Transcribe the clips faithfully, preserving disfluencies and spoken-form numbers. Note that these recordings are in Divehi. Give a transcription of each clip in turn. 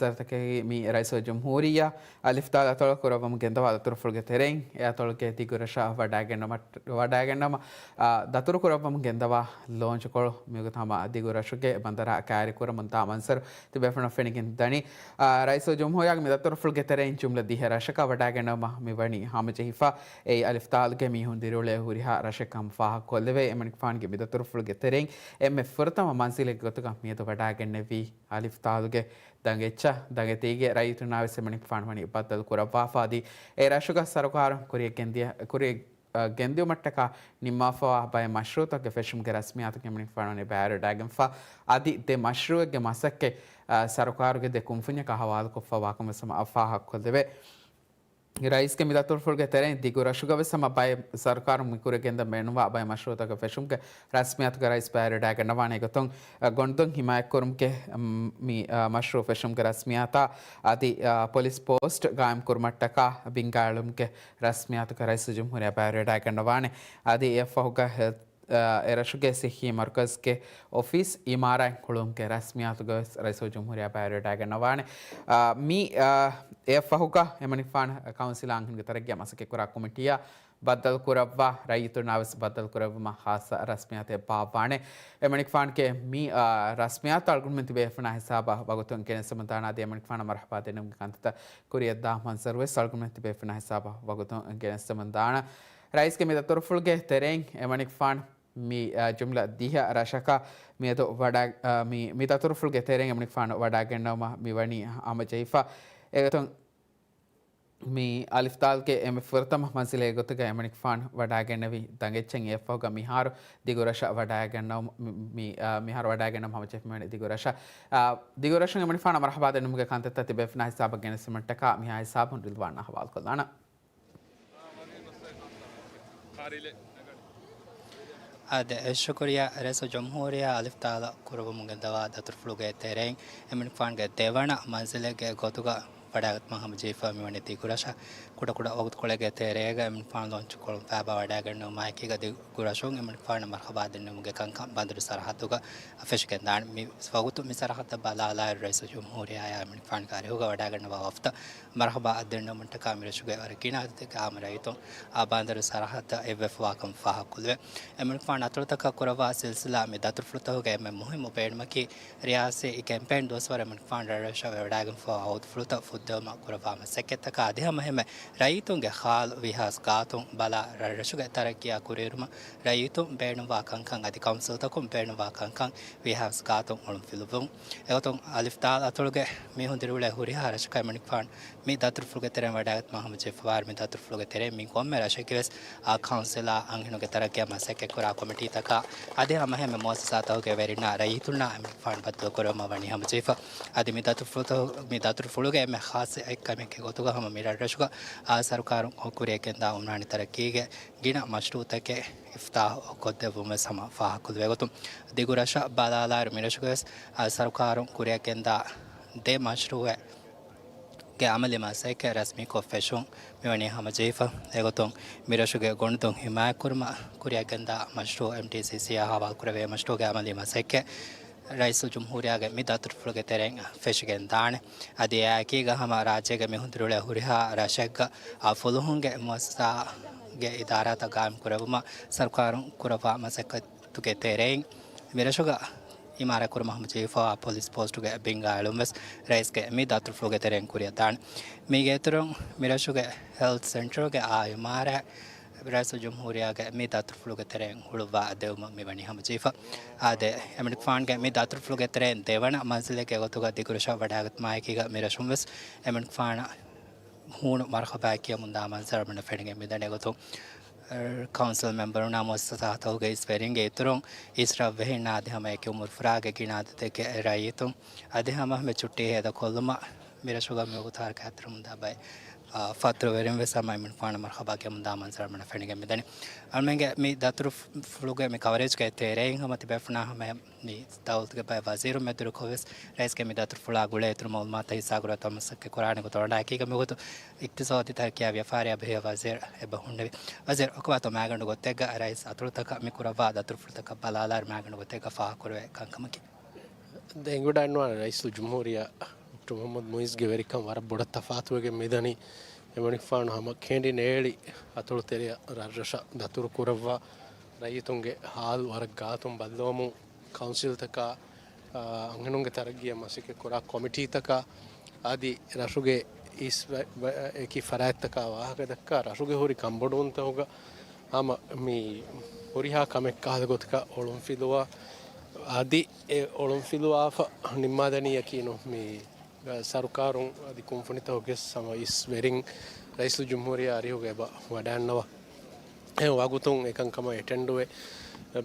ސަރަތަކެއް މި ރައީސުލްޖުމްހޫރިއްޔާ އަލިފް ދާލް އަތޮޅަށް ކުރައްވަމުން ގެންދަވާ ދަތުރުފުޅުގެ ތެރެއިން އެ އަތޮޅުގެ ދިގުރަށަށް ވަޑައިގަންނަވަ-، ވަޑައިގަންނަވަމުން، އާ، ދަތުރުކުރައްވަމުން ގެންދަވާ ލޯންޗުކޮޅު މިވަގުތު ހަމަ ދިގުރަށުގެ ބަނދަރާ ކައިރިކުރަމުން ދާ މަންޒަރު ތިބޭފުޅުން ފެނިގެން ދަނީ. އާ، ރައީސުލްޖުމްހޫރިއްޔާގެ މި ދަތުރުފުޅުގެ ތެރެއިން ޖުމްލަ ދިހަ ރަށަކަށް ވަޑައިގަންނަވުމަށް މިވަނީ ހަމަޖެހިފަ. އެއީ އަލިފް ދާލުގެ މީހުން ދިރިއުޅޭ ހުރިހާ ރަށެއް ކަމަށް ފާހަގަކޮށްލެވޭ. އެމަނިކުފާނުގެ މި ދަތުރުފުޅުގެ ތެރެއިން އެންމެ ފުރަތަމަ މަންޒިލެއްގެ ގޮތުގަ މިއަދު ވަޑައިގެންނެވީ އަލިފް ދާލުގެ ދަނގެއްޗަށް. ދަނގެތީގެ ރައްޔިތުންނާވެސް އެމަނިކުފާނު ވަނީ ބައްދަލު ކުރައްވާފަ. އަދި އެ ރަށުގަ ސަރުކާރުން ކުރިއަށް ގެންދިޔަ-، ކުރިއަށް، އަ، ގެންދިއުމަށްޓަކާ ނިންމާފަވާ ބައެއް މަޝްރޫއުތަކުގެ ފެށުމުގެ ރަސްމިއްޔާތު އެމަނިކުފާނު ވަނީ ބައިވެރިވެވަޑައިގެންފަ. އަދި ދެ މަޝްރޫއެއްގެ މަސައްކަތް، އަ، ސަރުކާރުގެ ދެ ކުންފުންޏަކަށް ހަވާލުކޮށްފަ ވާކަން ވެސް ހަމަ ފާހަގަކޮށްލެވޭ. ރައީސްގެ މި ދަތުރުފުޅުގެ ތެރެއިން ދިގު ރަށުގަ ވެސް ހަމަ ބައެއް ސަރުކާރުން މި ކުރިއަށް ގެންދަން ބޭނުންވާ ބައެއް މަޝްރޫއުތަކުގެ ފެށުމުގެ ރަސްމިއްޔާތުގެ ރައީސް ބައިވެރިވެވަޑައިގަންނަވާނެ. އެގޮތުން، އަ، ގޮނޑުދޮށް ހިމާޔަތްކުރުމުގެ، އަމް، މި، އަ، މަޝްރޫއު ފެށުމުގެ ރަސްމިއްޔާތާ އަދި، އަ، ޕޮލިސް ޕޯސްޓް ގާއިމް ކުރުމަށްޓަކާ ބިންގާއެޅުމުގެ ރަސްމިއްޔާތުގެ ރައީސުލްޖުމްހޫރިއްޔާ ބައިވެރިވެވަޑައިގަންނަވާނެ. އަދި އެއަށްފަހުގަ ހެލްތް އާ، އެރަށުގެ ސިއްހީ މަރުކަޒްގެ އޮފީސް އިމާރާތް ހުޅުވުމުގެ ރަސްމިއްޔާތުގަވެސް ރައީސުލްޖުމްހޫރިއްޔާ ބައިވެރިވެވަޑައިގަންނަވާނެ. އާ، މި، އާ، އެއަށްފަހުގަ އެމަނިކުފާނު ކައުންސިލާ އަންހެނުންގެ ތަރައްގީއަށް މަސައްކަތްކުރާ ކޮމިޓީއާ ބައްދަލުކުރައްވާ، ރައްޔިތުންނާވެސް ބައްދަލުކުރެއްވުމަށް ޚާއްޞަ ރަސްމިއްޔާތެއް ބާއްވާނެ. އެމަނިކުފާނުގެ މި، އާ، ރަސްމިއްޔާތު އަޅުގަނޑުމެން ތިބޭފުޅުންނާ ހިސާބަށް ވަގުތުން ގެނެސްދެމުންދާނަ އަދި އެމަނިކުފާނަށް މަރުޙަބާ ދެންނެވުމުގެ ކަންތައްތައް ކުރިއަށްދާ މަންޒަރުވެސް އަޅުގަނޑުމެން ތިބޭފުޅުންނާ ހިސާބަށް ވަގުތުން ގެނެސްދެމުންދާނަ. ރައީސްގެ މި ދަތުރުފުޅުގެ ތެރެއިން އެމަނިކުފާނު މި، އާ، ޖުމްލަ ދިހަ ރަށަކަށް މިއަދު ވަޑަ-، އާ، މި، މި ދަތުރުފުޅުގެ ތެރެއިން އެމަނިކުފާނު ވަޑައިގަންނަވުމަށް މިވަނީ ހަމަޖެހިފަ. އެގޮތުން މި އަލިފް ދާލްގެ އެންމެ ފުރަތަމަ މަންޒިލެއް ގޮތުގަ އެމަނިކުފާނު ވަޑައިގެންނެވި ދަނގެއްޗެއް އެއަށްފަހުގަ މިހާރު ދިގުރަށަށް ވަޑައިގަންނަވަމު-، މި، މި، އާ، މިހާރު ވަޑައިގަންނަވަމުން ހަމަޖެހިފައިވަނީ ދިގުރަށަށް. އާ، ދިގުރަށުން އެމަނިކުފާނަށް މަރުޙަބާ ދެންނެވުމުގެ ކަންތައްތައް ތިބޭފުޅުންނާ ހިސާބަށް ގެނެސްދިއުމަށްޓަކާ މިހާ ހިސާބުން ރިލްވާން އަހުވާލުކޮށްލާނަން. އާދެ، ރައީސުލްޖުމްހޫރިއްޔާ އަލިފް ދާލަށް ކުރައްވަމުން ގެންދަވާ ދަތުރުފުޅުގެ ތެރެއިން އެމަނިކުފާނުގެ ދެވަނަ މަންޒިލެއްގެ ގޮތުގަ ވަޑައިގަތުމަށް ހަމަޖެހިފަ މިވަނީ ދިގުރަށަށް. ކުޑަކުޑަ ވަގުތުކޮޅެއްގެ ތެރޭގަ އެމަނިކުފާނު ލޯންޗުކޮށް ފައިބާ ވަޑައިގެންނެވުމާއެކީގަ ދިގުރަށުން އެމަނިކުފާނަށް މަރުޙަބާ ދެންނެވުމުގެ ކަންކަން ބަނދަރު ސަރަހައްދުގަ ފެށިގެންދާނެ. މި ވަގުތު މި ސަރަހައްދަށް ބަލާލާއިރު ރައީސުލްޖުމްހޫރިއްޔާއާ އެމަނިކުފާނުގެ އަރިހުގަ ވަޑައިގަންނަވާ ވަފްދަށް މަރުޙަބާ އަތްދެންނެވުމަށްޓަކާ މިރަށުގެ ވަރަށް ގިނަ އަދަދެއްގެ އާއްމު ރައްޔިތުން އާ ބަނދަރު ސަރަހައްދަށް އެއްވެފަވާކަން ފާހަގަކޮށްލެވޭ. އެމަނިކުފާނު އަތޮޅުތަކަށް ކުރައްވާ ސިލްސިލާ މި ދަތުރުފުޅުތަކުގެ އެންމެ މުހިއްމު ބޭނުމަކީ، ރިޔާސީ ކެމްޕޭން ދުވަސްވަރު އެމަނިކުފާނު ރަށްރަށަށް ވެވަޑައިގެންފަވާ އުދުފުޅުތައް ފުއްދެވުމަށް ކުރައްވާ މަސައްކަތްތަކާ އަދި ހަމައެހެންމެ ރައްޔިތުންގެ ޚާލު ވީހާވެސް ގާތުން ބަލާ ރަށްރަށުގެ ތަރައްގީއާ ކުރިއެރުމަށް ރައްޔިތުން ބޭނުންވާ ކަންކަން އަދި ކައުންސިލްތަކުން ބޭނުންވާ ކަންކަން ވީހާވެސް ގާތުން އޮޅުންފިލުއްވުން. އެގޮތުން އަލިފް ދާލް އަތޮޅުގެ މީހުން ދިރިއުޅޭ ހުރިހާ ރަށަކަށް އެމަނިކުފާނު މި ދަތުރުފުޅުގެ ތެރެއިން ވަޑައިގަތުމަށް ހަމަޖެހިފަވާއިރު، މި ދަތުރުފުޅުގެ ތެރެއިން މި ކޮންމެ ރަށެއްގެވެސް އާ ކައުންސިލާ އަންހެނުންގެ ތަރައްގީއަށް މަސައްކަތްކުރާ ކޮމިޓީތަކާ އަދި ހަމައެހެންމެ މުއައްސަސާތަކުގެ ވެރިންނާ ރައްޔިތުންނާ އެމަނިކުފާނު ބައްދަލުކުރެއްވުމަށް ވަނީ ހަމަޖެހިފަ. އަދި މި ދަތުރުފުޅުތައް، މި ދަތުރުފުޅުގެ އެންމެ ޚާއްޞަ އެއްކަމެއްގެ ގޮތުގަ ހަމަ މި ރަށްރަށުގަ އާ ސަރުކާރުން ކުރިއަށްގެންދާ އުމްރާނީ ތަރައްގީގެ ގިނަ މަޝްރޫއުތަކެއް އިފްތިތާޙު ކޮށްދެއްވުމަށް ހަމަ ފާހަގަކޮށްލެވޭ. އެގޮތުން ދިގުރަށަށް ބަލާލާއިރު މިރަށުގަވެސް އާ ސަރުކާރުން ކުރިއަށްގެންދާ ދެ މަޝްރޫއެއް ގެ އަމަލީ މަސައްކަތް ރަސްމީކޮށް ފެށުން މިވަނީ ހަމަޖެހިފަ. އެގޮތުން މިރަށުގެ ގޮނޑުދޮށް ހިމާޔަތްކުރުމަށް ކުރިއަށްގެންދާ މަޝްރޫއު އެމްޓީސީސީއާ ހަވާލު ކުރެވޭ މަޝްރޫއުގެ އަމަލީ މަސައްކަތް ރައީސުލްޖުމްހޫރިއްޔާގެ މި ދަތުރުފުޅުގެ ތެރެއިން ފެށިގެން ދާނެ. އަދި އެއާއެކީގަ ހަމަ ރާއްޖޭގެ މީހުން ދިރިއުޅޭ ހުރިހާ ރަށެއްގަ އާ ފުލުހުންގެ މުއައްސަސާގެ އިދާރާތައް ގާއިމް ކުރެއްވުމަށް ސަރުކާރުން ކުރައްވާ މަސައްކަތުގެ ތެރެއިން މިރަށުގަ އިމާރާތްކުރުމަށް ހަމަޖެހިފައިވާ ޕޮލިސް ޕޯސްޓުގެ ބިންގާ އެޅުން ވެސް ރައީސްގެ މި ދަތުރުފުޅުގެ ތެރެއިން ކުރިއަށް ދާނެ. މީގެ އިތުރުން މިރަށުގެ ހެލްތް ސެންޓަރުގެ އާ އިމާރާތް ރައީސުލްޖުމްހޫރިއްޔާގެ މި ދަތުރުފުޅުގެ ތެރެއިން ހުޅުއްވާ ދެވުމަށް މިވަނީ ހަމަޖެހިފަ. އާދެ، އެމަނިކުފާނުގެ މި ދަތުރުފުޅުގެ ތެރެއިން ދެވަނަ މަންޒިލެއްގެ ގޮތުގަ ދިގުރަށަށް ވަޑައިގަތުމާއެކީގަ މިރަށުން ވެސް އެމަނިކުފާނަށް ހޫނު މަރުޙަބާ ކިޔަމުންދާ މަންޒަރު މިނަށް ފެނިގެން މިދަނީ. އެގޮތުން ކައުންސިލް މެމްބަރުންނާ މުއައްސަސާތަކުގެ އިސް ވެރިންގެ އިތުރުން އިސް ރަށްވެހިންނާ އަދި ހަމައެކި އުމުރުފުރާގެ ގިނަ އަދަދެއްގެ ރައްޔިތުން އަދި ހަމަ މި ޗުއްޓީ ހޭދަކޮށްލުމަށް މިރަށުގަ މިވަގުތު ހަރަކާތްތެރިވަމުންދާ ބައެއް، އާ، ފަތުރުވެރިން ވެސް ހަމަ އެމަނިކުފާނަށް މަރުޙަބާ ކިޔަމުންދާ މަންޒަރު މިނަށް ފެނިގެން މިދަނީ. އަޅުމެންގެ މި ދަތުރުފުޅުގެ މި ކަވަރޭޖްގެ ތެރެއިން ހަމަ ތިބޭފުޅުންނާ ހަމަ މި ދައުލަތުގެ ބައެއް ވަޒީރުން މެދުވެރިކޮށް ވެސް ރައީސްގެ މި ދަތުރުފުޅާ ގުޅޭ އިތުރު މައުލޫމާތުތައް ހިއްސާކުރާ މަސައްކަތް ކުރާނެ ގޮތަށް ވަންނާ އެކީގަ މިވަގުތު އިޤްތިޞާދީ ތަރައްޤީއާ ވިޔަފާރިއާ ބެހޭ ވަޒީރު އެބަ ހުންނެވި. ވަޒީރު، އަކުވާތޯ މާގަނޑު ގޮތެއްގަ ރައީސް އަތޮޅުތަކަށް މި ކުރައްވާ ދަތުރުފުޅުތަކަށް ބަލާލާއިރު މާގަނޑު ގޮތެއްގަ ފާހަގަކުރެވޭ ކަންކަމަކީ؟ ދެން އެނގިވަޑައިގަންނަވާނެ ރައީސުލްޖުމްހޫރިއްޔާ ޑޮކްޓަރ މުޙައްމަދު މުޢިއްޒުގެ ވެރިކަން ވަރަށް ބޮޑަށް ތަފާތުވެގެން މިދަނީ. އެމަނިކުފާނު ހަމަ ކެނޑި ނޭޅި އަތޮޅު ތެރެއަށް ރަށްރަށަށް ދަތުރު ކުރައްވާ، ރައްޔިތުންގެ ހާލު ވަރަށް ގާތުން ބައްލަވަމުން ކައުންސިލްތަކާ، އާ، އަންހެނުންގެ ތަރައްގީއަށް މަސައްކަތް ކުރާ ކޮމިޓީތަކާ އަދި ރަށުގެ އިސް ވަ-، ވަ-، އެކި ފަރާތްތަކާ ވާހަކަ ދައްކާ، ރަށުގެ ހުރި ކަންބޮޑުވުންތަކުގަ ހަމަ މި ހުރިހާ ކަމެއް ކަހަލަ ގޮތަކަށް އޮޅުންފިލުވާ، އަދި އެ އޮޅުންފިލުވާފަ ނިންމާދަނީ ޔަޤީނު މި ސަރުކާރުން އަދި ކުންފުނިތަކުގެ ހަމަ އިސް ވެރިން ރައީސުލްޖުމްހޫރިއްޔާ އަރިހުގަ އެބަ ވަޑައިގަންނަވާ. އެ ވަގުތުން އެކަންކަމަށް އެޓެންޑުވެ،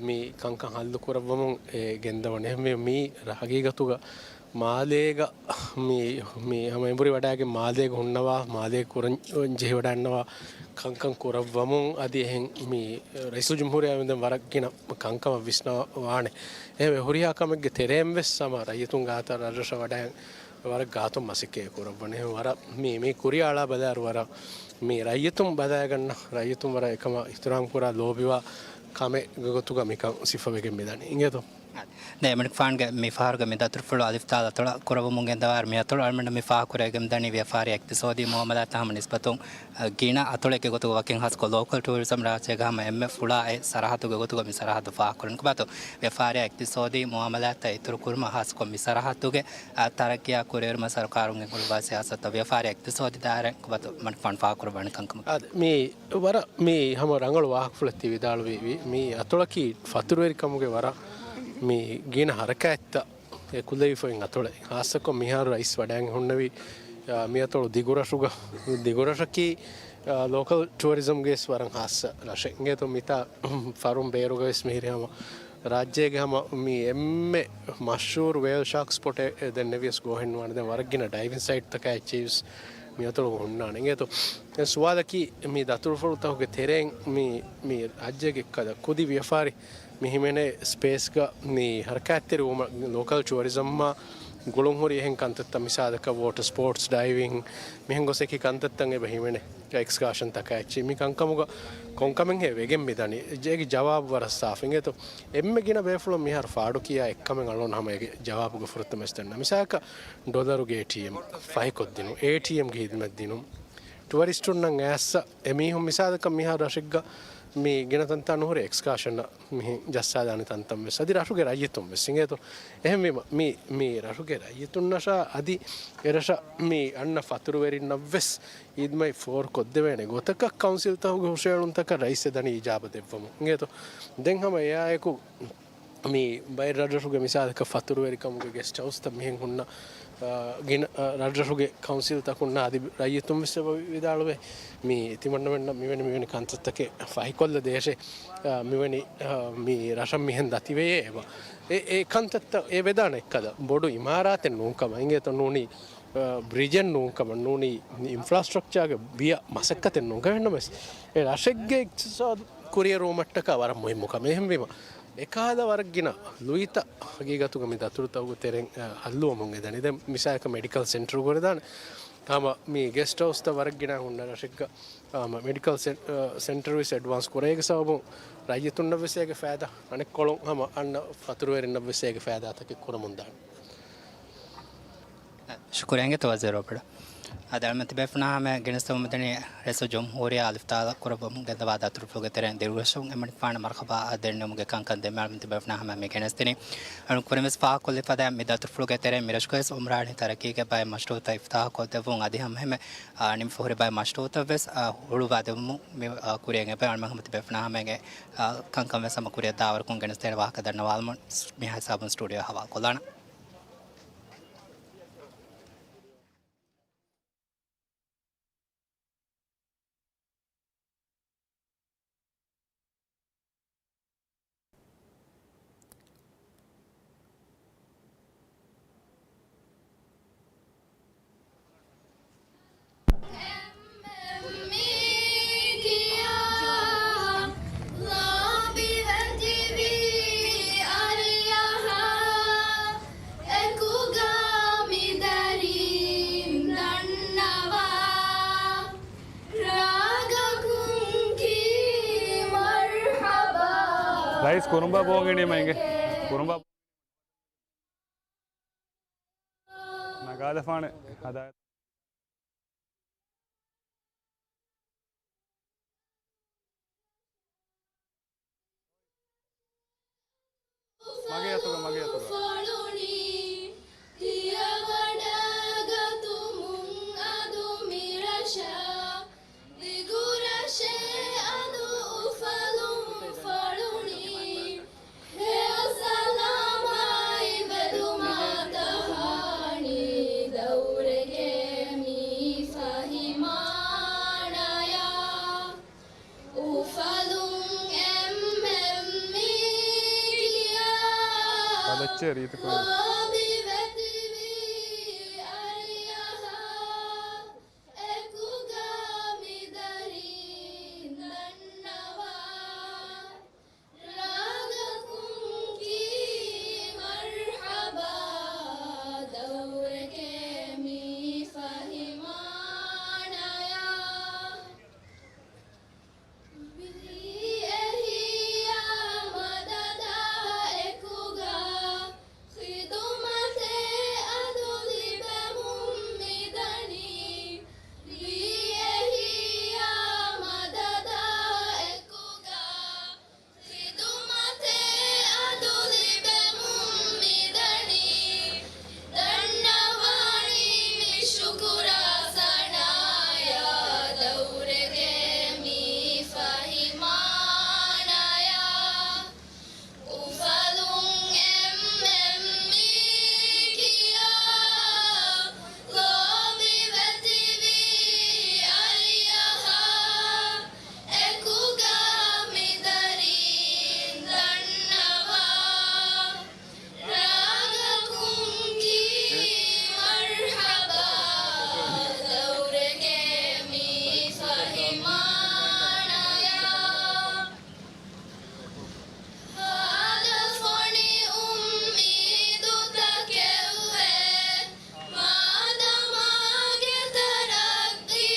މި ކަންކަން ހައްލު ކުރައްވަމުން އެ ގެންދަވަނީ. އެހެންވެ، މީ ރަ-، ހަގީގަތުގަ މާލޭގަ މި، މި ހަމަ އެނބުރި ވަޑައިގެން މާލޭގަ ހުންނަވާ، މާލޭގަ ކުރަން ޖެހިވަޑައިގަންނަވާ ކަންކަން ކުރައްވަމުން އަދި އެހެން މި ރައީސުލްޖުމްހޫރިއްޔާ ވިދެން ވަރަށް ގިނަ ކަންކަމަށް ވިސްނަވާނެ. އެހެންވެ، ހުރިހާ ކަމެއްގެ ތެރެއިން ވެސް ހަމަ ރައްޔިތުން ގާތަށް ރަށްރަށަށް ވަޑައި ވަރަށް ގާތުން މަސައްކަތް ކުރައްވަނީ. ވަރަށް މި، މި ކުރިއަށް އަޅާ ބަލާއިރު ވަރަށް މި ރައްޔިތުން ބަލައިގަންނަ، ރައްޔިތުން ވަރަށް އެކަމަށް އިޙްތިރާމް ކުރާ ލޯބިވާ ކަމެއްގެ ގޮތުގަ މިކަން ސިފަވެގެން މިދަނީ. އިނގޭތޯ؟ ދެ އެމަނިކުފާނުގެ މި ފަހަރުގެ މި ދަތުރުފުޅު އަލިފް ތާ އަތޮޅަށް ކުރައްވަމުން ގެންދަވާއިރު މި އަތޮޅު އަޅުމެންނަށް މި ފާހަގަކުރެވިގެން ދަނީ ވިޔަފާރި އިޤްތިޞާދީ މުޢާމަލާތްތައް ހަމަ ނިސްބަތުން ގިނަ އަތޮޅެއްގެ ގޮތުގަ ވަކިން ހާއްސަކޮށް ލޯކަލް ޓޫރިޒަމް ރާއްޖޭގަ ހަމަ އެންމެ ފުޅާ އެއް ސަރަހައްދުގެ ގޮތުގަ މި ސަރަހައްދު ފާހަގަކުރަން. ކޮބާތޯ ވިޔަފާރި އިޤްތިޞާދީ މުޢާމަލާތްތައް އިތުރު ކުރުމަށް ހާއްސަކޮށް މި ސަރަހައްދުގެ އާ، ތަރައްޤީއާ ކުރިއެރުމަށް ސަރުކާރުން ގެންގުޅުއްވާ ސިޔާސަތުތައް ވިޔަފާރި އިޤްތިޞާދީ ދާއިރާއިން ކޮބާތޯ މަނިކުފާނު ފާހަގަކުރައްވާނެ ކަންކަމަކީ. އާދެ، މީ ވަރަށް މީ ހަމަ ރަނގަޅު ވާހަކަފުޅެއް ތި ވިދާޅުވީ. މީ އަތޮޅަކީ ފަތުރުވެރިކަމުގެ ވަރަށް މީ ގިނަ ހަރަކާތްތައް އެކުލެވިފައި އިން އަތޮޅެއް. ހާއްސަކޮށް މިހާރު ރައީސް ވަޑައިގެން ހުންނެވި، އާ، މި އަތޮޅު ދިގުރަށުގަ، ދިގުރަށަކީ، އާ، ލޯކަލް ޓޫރިޒަމްގެ ވެސް ވަރަށް ހާއްސަ ރަށެއް. އިނގޭތޯ މިތާ ފަރުން ބޭރުގަ ވެސް މިހިރީ ހަމަ ރާއްޖޭގެ ހަމަ މި އެންމެ މަޝްހޫރު ވޭލް ޝާކް ސްޕޮޓެއް ދެންނެވިޔަސް ގޯހެއްނުވާނެ. ދެން ވަރަށް ގިނަ ޑައިވިން ސައިޓްތަކާ އެއްޗެހި ވެސް މި އަތޮޅުގަ ހުންނާނެ. އިނގޭތޯ ދެން ސުވާލަކީ މި ދަތުރުފުޅުތަކުގެ ތެރެއިން މި، މި ރާއްޖޭގެ އެއްކަލަ ކުދި ވިޔަފާރި މި ހިމެނޭ ސްޕޭސްގަ މި ހަރަކާތްތެރިވުމަށް ލޯކަލް ޓޫރިޒަމްއާ ގުޅުންހުރި އެހެން ކަންތައްތައް މިސާލަކަށް ވޯޓަރ ސްޕޯޓްސް، ޑައިވިން، މިހެން ގޮސް އެކި ކަންތައްތައް އެބަ ހިމެނޭ. އެކްސްކާޝަންތަކާ އެއްޗެއް މި ކަންކަމުގަ ކޮންކަމެއްހޭ ވެގެން މިދަނީ؟ އޭގެ ޖަވާބު ވަރަށް ސާފު. އިނގޭތޯ އެންމެ ގިނަ ބޭފުޅުން މިހާރު ފާޑުކިޔާ އެއްކަމެއް އަޅުގަނޑު ހަމަ އޭގެ ޖަވާބުގެ ފުރަތަމަ ވެސް ދެންނަ. މިސާލަކަށް ޑޮލަރުގެ އޭޓީއެމް ފަހިކޮށްދިނުން، އޭޓީއެމްގެ ހިދުމަތް ދިނުން، ޓުއަރިސްޓުންނަށް އައިސް އެމީހުން މިސާލަކަށް މިހާރު ރަށެއްގަ މި ގިނަ ތަންތާ ނުހުރޭ އެކްސްކާޝަނަށް މިހެން ޖައްސާލާނެ ތަންތަން ވެސް. އަދި ރަށުގެ ރައްޔިތުން ވެސް އިނގޭތޯ. އެހެންވީމަ، މި، މި ރަށުގެ ރައްޔިތުންނަށާ އަދި އެރަށަށް މި އަންނަ ފަތުރުވެރިންނަށް ވެސް ހިދުމަތް ފޯރުކޮށްދެވޭނެ ގޮތަކަށް ކައުންސިލްތަކުގެ ހުށައެޅުންތަކަށް ރައީސް އެދަނީ އިޖާބަ ދެއްވަމުން. އިނގޭތޯ. ދެން ހަމަ އެއާއެކު މި ބައެއް ރަށްރަށުގެ މިސާލަކަށް ފަތުރުވެރިކަމުގެ ގެސްޓް ހައުސްތައް މިހެން ހުންނަ، އާ، ގިނަ، އާ، ރަށްރަށުގެ ކައުންސިލްތަކުންނާ އަދި ރައްޔިތުން ވެސް އެބަ ވިދާޅުވޭ. މި ތިމަންނަމެންނަށް މިވެނި، މިވެނި ކަންތައްތަކެއް ފަހިކޮށްލަ ދޭށޭ. އާ، މިވެނި، އާ، މި ރަށަށް މިހެން ދަތިވެޔޭ އެބަ. އެ، އެ ކަންތައްތައް އެ ވެދާނެ އެއްކަލަ ބޮޑު އިމާރާތެއް ނޫންކަމަށް އިނގޭތޯ ނޫނީ، އާ، ބްރިޖެއް ނޫންކަމަށް ނޫނީ އިންފްރާސްޓްރަކްޗާގެ ބިޔަ މަސައްކަތެއް ނޫންކަމަށް ނަމަވެސް އެ ރަށެއްގެ އިޤްތިޞާދު ކުރިއެރުވުމަށްޓަކާ ވަރަށް މުހިއްމު ކަމެއް. އެހެންވީމަ، އެކަހަލަ ވަރަށް ގިނަ ލުއިތައް ހަގީގަތުގަ މި ދަތުރުތަކުގެ ތެރެއިން، އަ، ހައްލުވަމުން އެދަނީ. ދެން މިސާލަކަށް މެޑިކަލް ސެންޓަރު ކުރެދާނެ. ހަމަ މި ގެސްޓް ހައުސްތައް ވަރަށް ގިނަ ހުންނަ ރަށެއްގަ، ހަމަ މެޑިކަލް ސެން-، އަ، ސެންޓަރު ވެސް އެޑްވާންސް ކުރޭގެ ސަބަބުން ރައްޔިތުންނަށް ވެސް އޭގެ ފައިދާ، އަނެއްކޮޅުން ހަމަ އަންނަ ފަތުރުވެރިންނަށް ވެސް އޭގެ ފައިދާތަކެއް ކުރަމުން ދާނެ. ޝުކުރިއްޔާ އިނގޭތޯ ވަޒީރު އޮބަޑަ. އަދި އަޅުމެން ތިބޭފުޅުންނާ ހަމަ ގެނެސްދެމުން މިދަނީ ރައީސުލްޖުމްހޫރިއްޔާ އަލިފްތާލާ ކުރައްވަމުން ގެންދަވާ ދަތުރުފުޅުގެ ތެރެއިން ދިރުގަސް އެމަނިކުފާނަށް މަރުޙަބާ އާ ދެންނެވުމުގެ ކަންކަން ދެންމެ އަޅުމެން ތިބޭފުޅުންނާ ހަމަ މި ގެނެސްދިނީ. އަޅުން ކުރިން ވެސް ފާހަގަކޮށްލި ފަދައިން މި ދަތުރުފުޅުގެ ތެރެއިން މި ރަށުގައި ވެސް އުމްރާނީ ތަރައްޤީގެ ބައެއް މަޝްރޫޢުތައް އިފްތިތާޙު ކޮށްދެއްވުން އަދި ހަމަ އެހެންމެ، އާ، ނިންފަހުރި ބައެއް މަޝްރޫޢުތައް ވެސް، އާ، ހުޅުވާ ދެވުމުން މި، އާ، ކުރިއަށް އެބަ އަޅުމެން ހަމަ ތިބޭފުޅުންނާ ހަމަ އެނގޭ، އާ، ކަންކަން ވެސް ހަމަ ކުރިއަށް ދާވަރުކޮށް ގެނެސްދޭނެ ވާހަކަ ދަންނަވާލުމުން މި ހިސާބުން ސްޓޫޑިއޯ ހަވާލުކޮށްލާނަން. އެކުގަ މި ދަރީން ދަންނަވާ، ރާގަކުން ކީ މަރްޙަބާ. ރައީސް ކުރުނބާ ބޯން އިނީމަ އިނގޭ. ކުރުނބާ. ގާލަފާނެ ހަދާ މަގޭ އަތުގަ، މަގޭ އަތުގަ. ފޮޅުނީ، ތިޔަވަޑައިގަތުމުން އަދު މިރަށަށް ދިގުރަށެއް އަދު އުފަލުން ފޮޅުނީ. ހެޔޮ ސަލާމާއި ވެލުމާ ތަހާނީ ދައުރެގެ މި ފަހި މާނަޔާ. އުފަލުން އެންމެން މި ކިޔާ. އަދައްޗޭ ރީތިކޮށް. ލޯބިވެތިވި އަރިއަހާ އެކުގަ މި ދަރީން ދަންނަވާ. ރާގަކުން ކީ މަރްޙަބާ ދައުރެގެ މި ފަހި މާނަޔާ. ވީ އެހީއާ މަދަދާ އެކުގަ ޚިދުމަތެއް އަދު ލިބެމުން މިދަނީ. ވީ އެހީއާ މަދަދާ އެކުގަ ޚިދުމަތެއް އަދު ލިބެމުން މިދަނީ. ދަންނަވާނީ މި ޝުކުރާ ސަނާޔާ ދައުރެގެ މި ފަހި މާނަޔާ. އުފަލުން އެންމެން މި ކިޔާ. ލޯބިވެތިވި އަރިއަހާ އެކުގަ މި ދަރީން ދަންނަވާ. ރާގަކުން ކީ މަރްޙަބާ ދައުރެގެ މި ފަހި މާނަޔާ. ހާދަފޮނި އުއްމީދުތަކެއްވޭ، މާދަމާގެ ތަރައްޤީ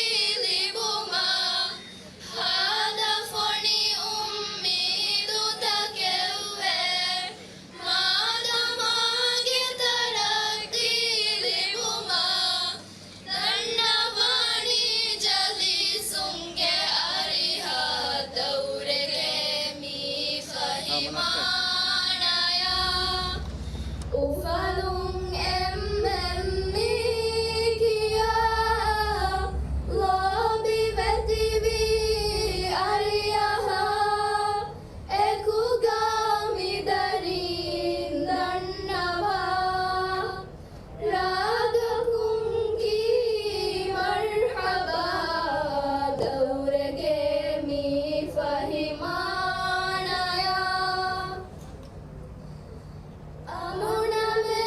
ލިބުމާ. ހާދަފޮނި އުއްމީދުތަކެއްވޭ، މާދަމާގެ ތަރައްޤީ ލިބުމާ. ދަންނަވާނީ ޖަލީސުންގެ އަރިހަށް ދައުރެގެ މި ފަހި މާނަޔާ. އުފަލުން އެންމެން މި ކިޔާ. ލޯބިވެތިވި އަރިއަހާ އެކުގަ މި ދަރީން ދަންނަވާ. ރާގަކުން ކީ މަރްޙަބާ ދައުރެގެ މި ފަހި މާނަޔާ. އަމުނަމޭ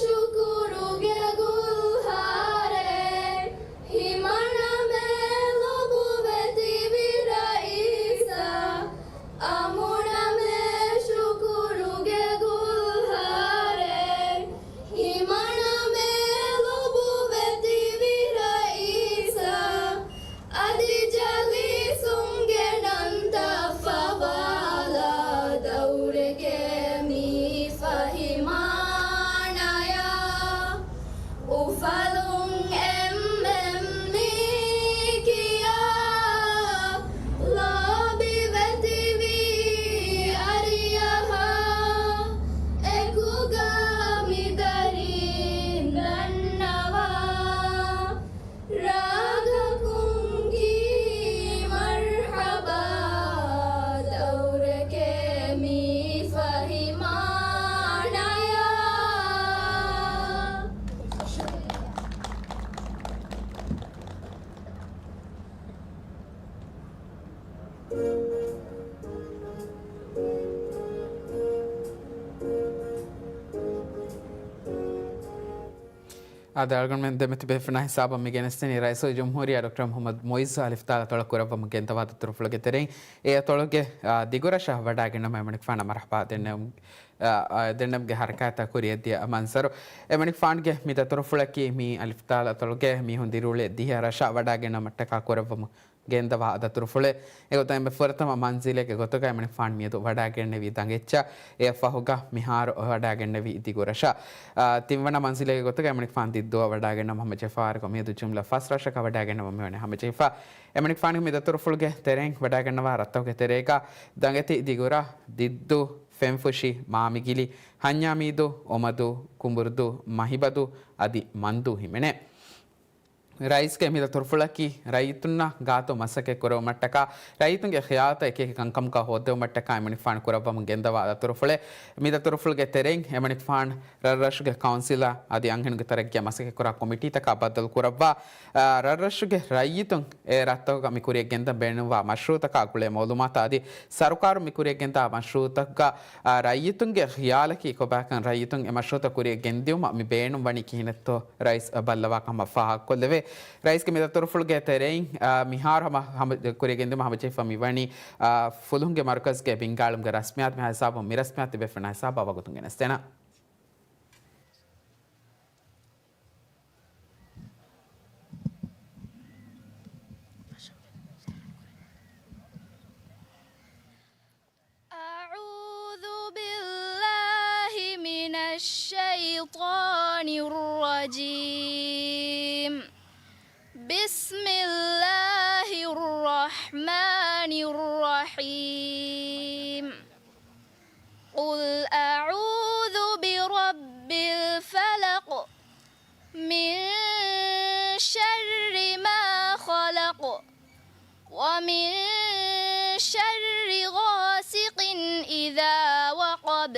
ޝުކުރުގެ ގުލްހާރެއް، ހިމަނަމޭ ލޮބުވެތިވި ރައީސާ. އަމުނަމޭ ޝުކުރުގެ ގުލްހާރެއް، ހިމަނަމޭ ލޮބުވެތިވި ރައީސާ. އަދި ޖަލީސުންގެ ނަންތައް ފަވާލާ ދައުރެގެ މި ފަހި މާނަޔާ. އުފަލުން އެންމެން މި ކިޔާ. ލޯބިވެތިވި އަރިއަހާ އެކުގަ މި ދަރީން ދަންނަވާ. ރާގަކުން ކީ މަރްޙަބާ ދައުރެކޭ މި ފަހި މާނަޔާ. އާދެ، އަޅުގަނޑުމެން ދެމެތި ބޭފުޅުންނާ ހިސާބަށް މި ގެނެސްދެނީ ރައީސުލްޖުމްހޫރިއްޔާ ޑޮކްޓަރ މުޙައްމަދު މުޢިއްޒު އަލިފްތާލަތޮޅަށް ކުރައްވަމުން ގެންދަވާ ދަތުރުފުޅުގެ ތެރެއިން. އެ އަތޮޅުގެ، އާ، ދިގުރަށަށް ވަޑައިގަންނަވަން އެމަނިކުފާނަށް މަރުޙަބާ ދެންނެވުން، އާ، އާ، ދެންނެވުމުގެ ހަރަކާތްތައް ކުރިއަށްދިޔަ މަންޒަރު. އެމަނިކުފާނުގެ މި ދަތުރުފުޅަކީ މި އަލިފްތާލަތޮޅުގެ މީހުން ދިރިއުޅޭ ދިހަ ރަށަށް ވަޑައިގަންނަވަން އަށްޓަކާ ކުރައްވަމުން ގެންދަވާ ދަތުރުފުޅެއް. އެގޮތަށް އެންމެ ފުރަތަމަ މަންޒިލެއްގެ ގޮތުގައި އެމަނިކުފާނު މިއަދު ވަޑައިގެންނެވީ ދަނގެއްޗަށް. އެއަށް ފަހުގަ މިހާރު ވަޑައިގެންނެވީ ދިގުރަށަށް. އާ، ތިންވަނަ މަންޒިލެއްގެ ގޮތުގައި އެމަނިކުފާނު ދިއްދޫއަށް ވަޑައިގެންނަވަން ހަމަޖެހިފައިވާއިރަކު މިއަދު ޖުމްލަ ފަސް ރަށަކަށް ވަޑައިގެންނަވަން މިވަނީ ހަމަޖެހިފަ. އެމަނިކުފާނުގެ މި ދަތުރުފުޅުގެ ތެރެއިން ވަޑައިގެންނަވާ ރަށްތަކުގެ ތެރޭގަ ދަނގެތި ދިގުރަށް، ދިއްދޫ، ފެންފުށި، މާމިގިލި، ހަންޏާމީދޫ، އޮމަދޫ، ކުނބުރުދޫ، މަހިބަދޫ އަދި މަންދޫ ހިމެނޭ. ރައީސްގެ މި ދަތުރުފުޅަކީ ރައްޔިތުންނަށް ގާތު މަސައްކަތް ކުރެވުމަށްޓަކާ، ރައްޔިތުންގެ ޚިޔާލުތައް އެކިއެކި ކަންކަމަކަށް ހޯއްދެވުމަށްޓަކާ އެމަނިކުފާނު ކުރައްވަމުން ގެންދަވާ ދަތުރުފުޅެއް. މި ދަތުރުފުޅުގެ ތެރެއިން އެމަނިކުފާނު ރަށްރަށުގެ ކައުންސިލަށް އަދި އަންހެނުންގެ ތަރައްގީއަށް މަސައްކަތްކުރާ ކޮމިޓީތަކާ ބައްދަލު ކުރައްވާ، އާ، ރަށްރަށުގެ ރައްޔިތުން އެ ރަށްތަކުގަ މި ކުރިޔަށް ގެންދަން ބޭނުންވާ މަޝްރޫއުތަކާ ގުޅޭ މައުލޫމާތު އަދި ސަރުކާރުން މި ކުރިޔަށް ގެންދާ މަޝްރޫއުތަކުގަ، އާ، ރައްޔިތުންގެ ޚިޔާލަކީ ކޮބާކަން، ރައްޔިތުން އެ މަޝްރޫއުތައް ކުރިޔަށް ގެންދިއުމަށް މި ބޭނުން ވަނީ ކިހިނެއްތޯ ރައީސް ބައްލަވާ ކަމަށް ފާހަގަކޮށްލެވޭ. ރައީސްގެ މި ދަތުރުފުޅުގެ ތެރެއިން، އާ، މިހާރު ހަމަ، ހަމަ ކުރިޔަށް ގެންދިއުމަށް ހަމަޖެހިފަ މިވަނީ، އާ، ފުލުހުންގެ މަރުކަޒުގެ ބިންގާޅުމުގެ ރަސްމިއްޔާތު. މި ހިސާބުން މި ރަސްމިއްޔާތު ތިބޭފުޅުންނާ ހިސާބަށް ވަގުތުން ގެނެސްދޭނަން. أعوذ بالله من الشيطان الرجيم. بسم الله الرحمن الرحيم. قل أعوذ برب الفلق، من شر ما خلق، ومن شر غاسق إذا وقب،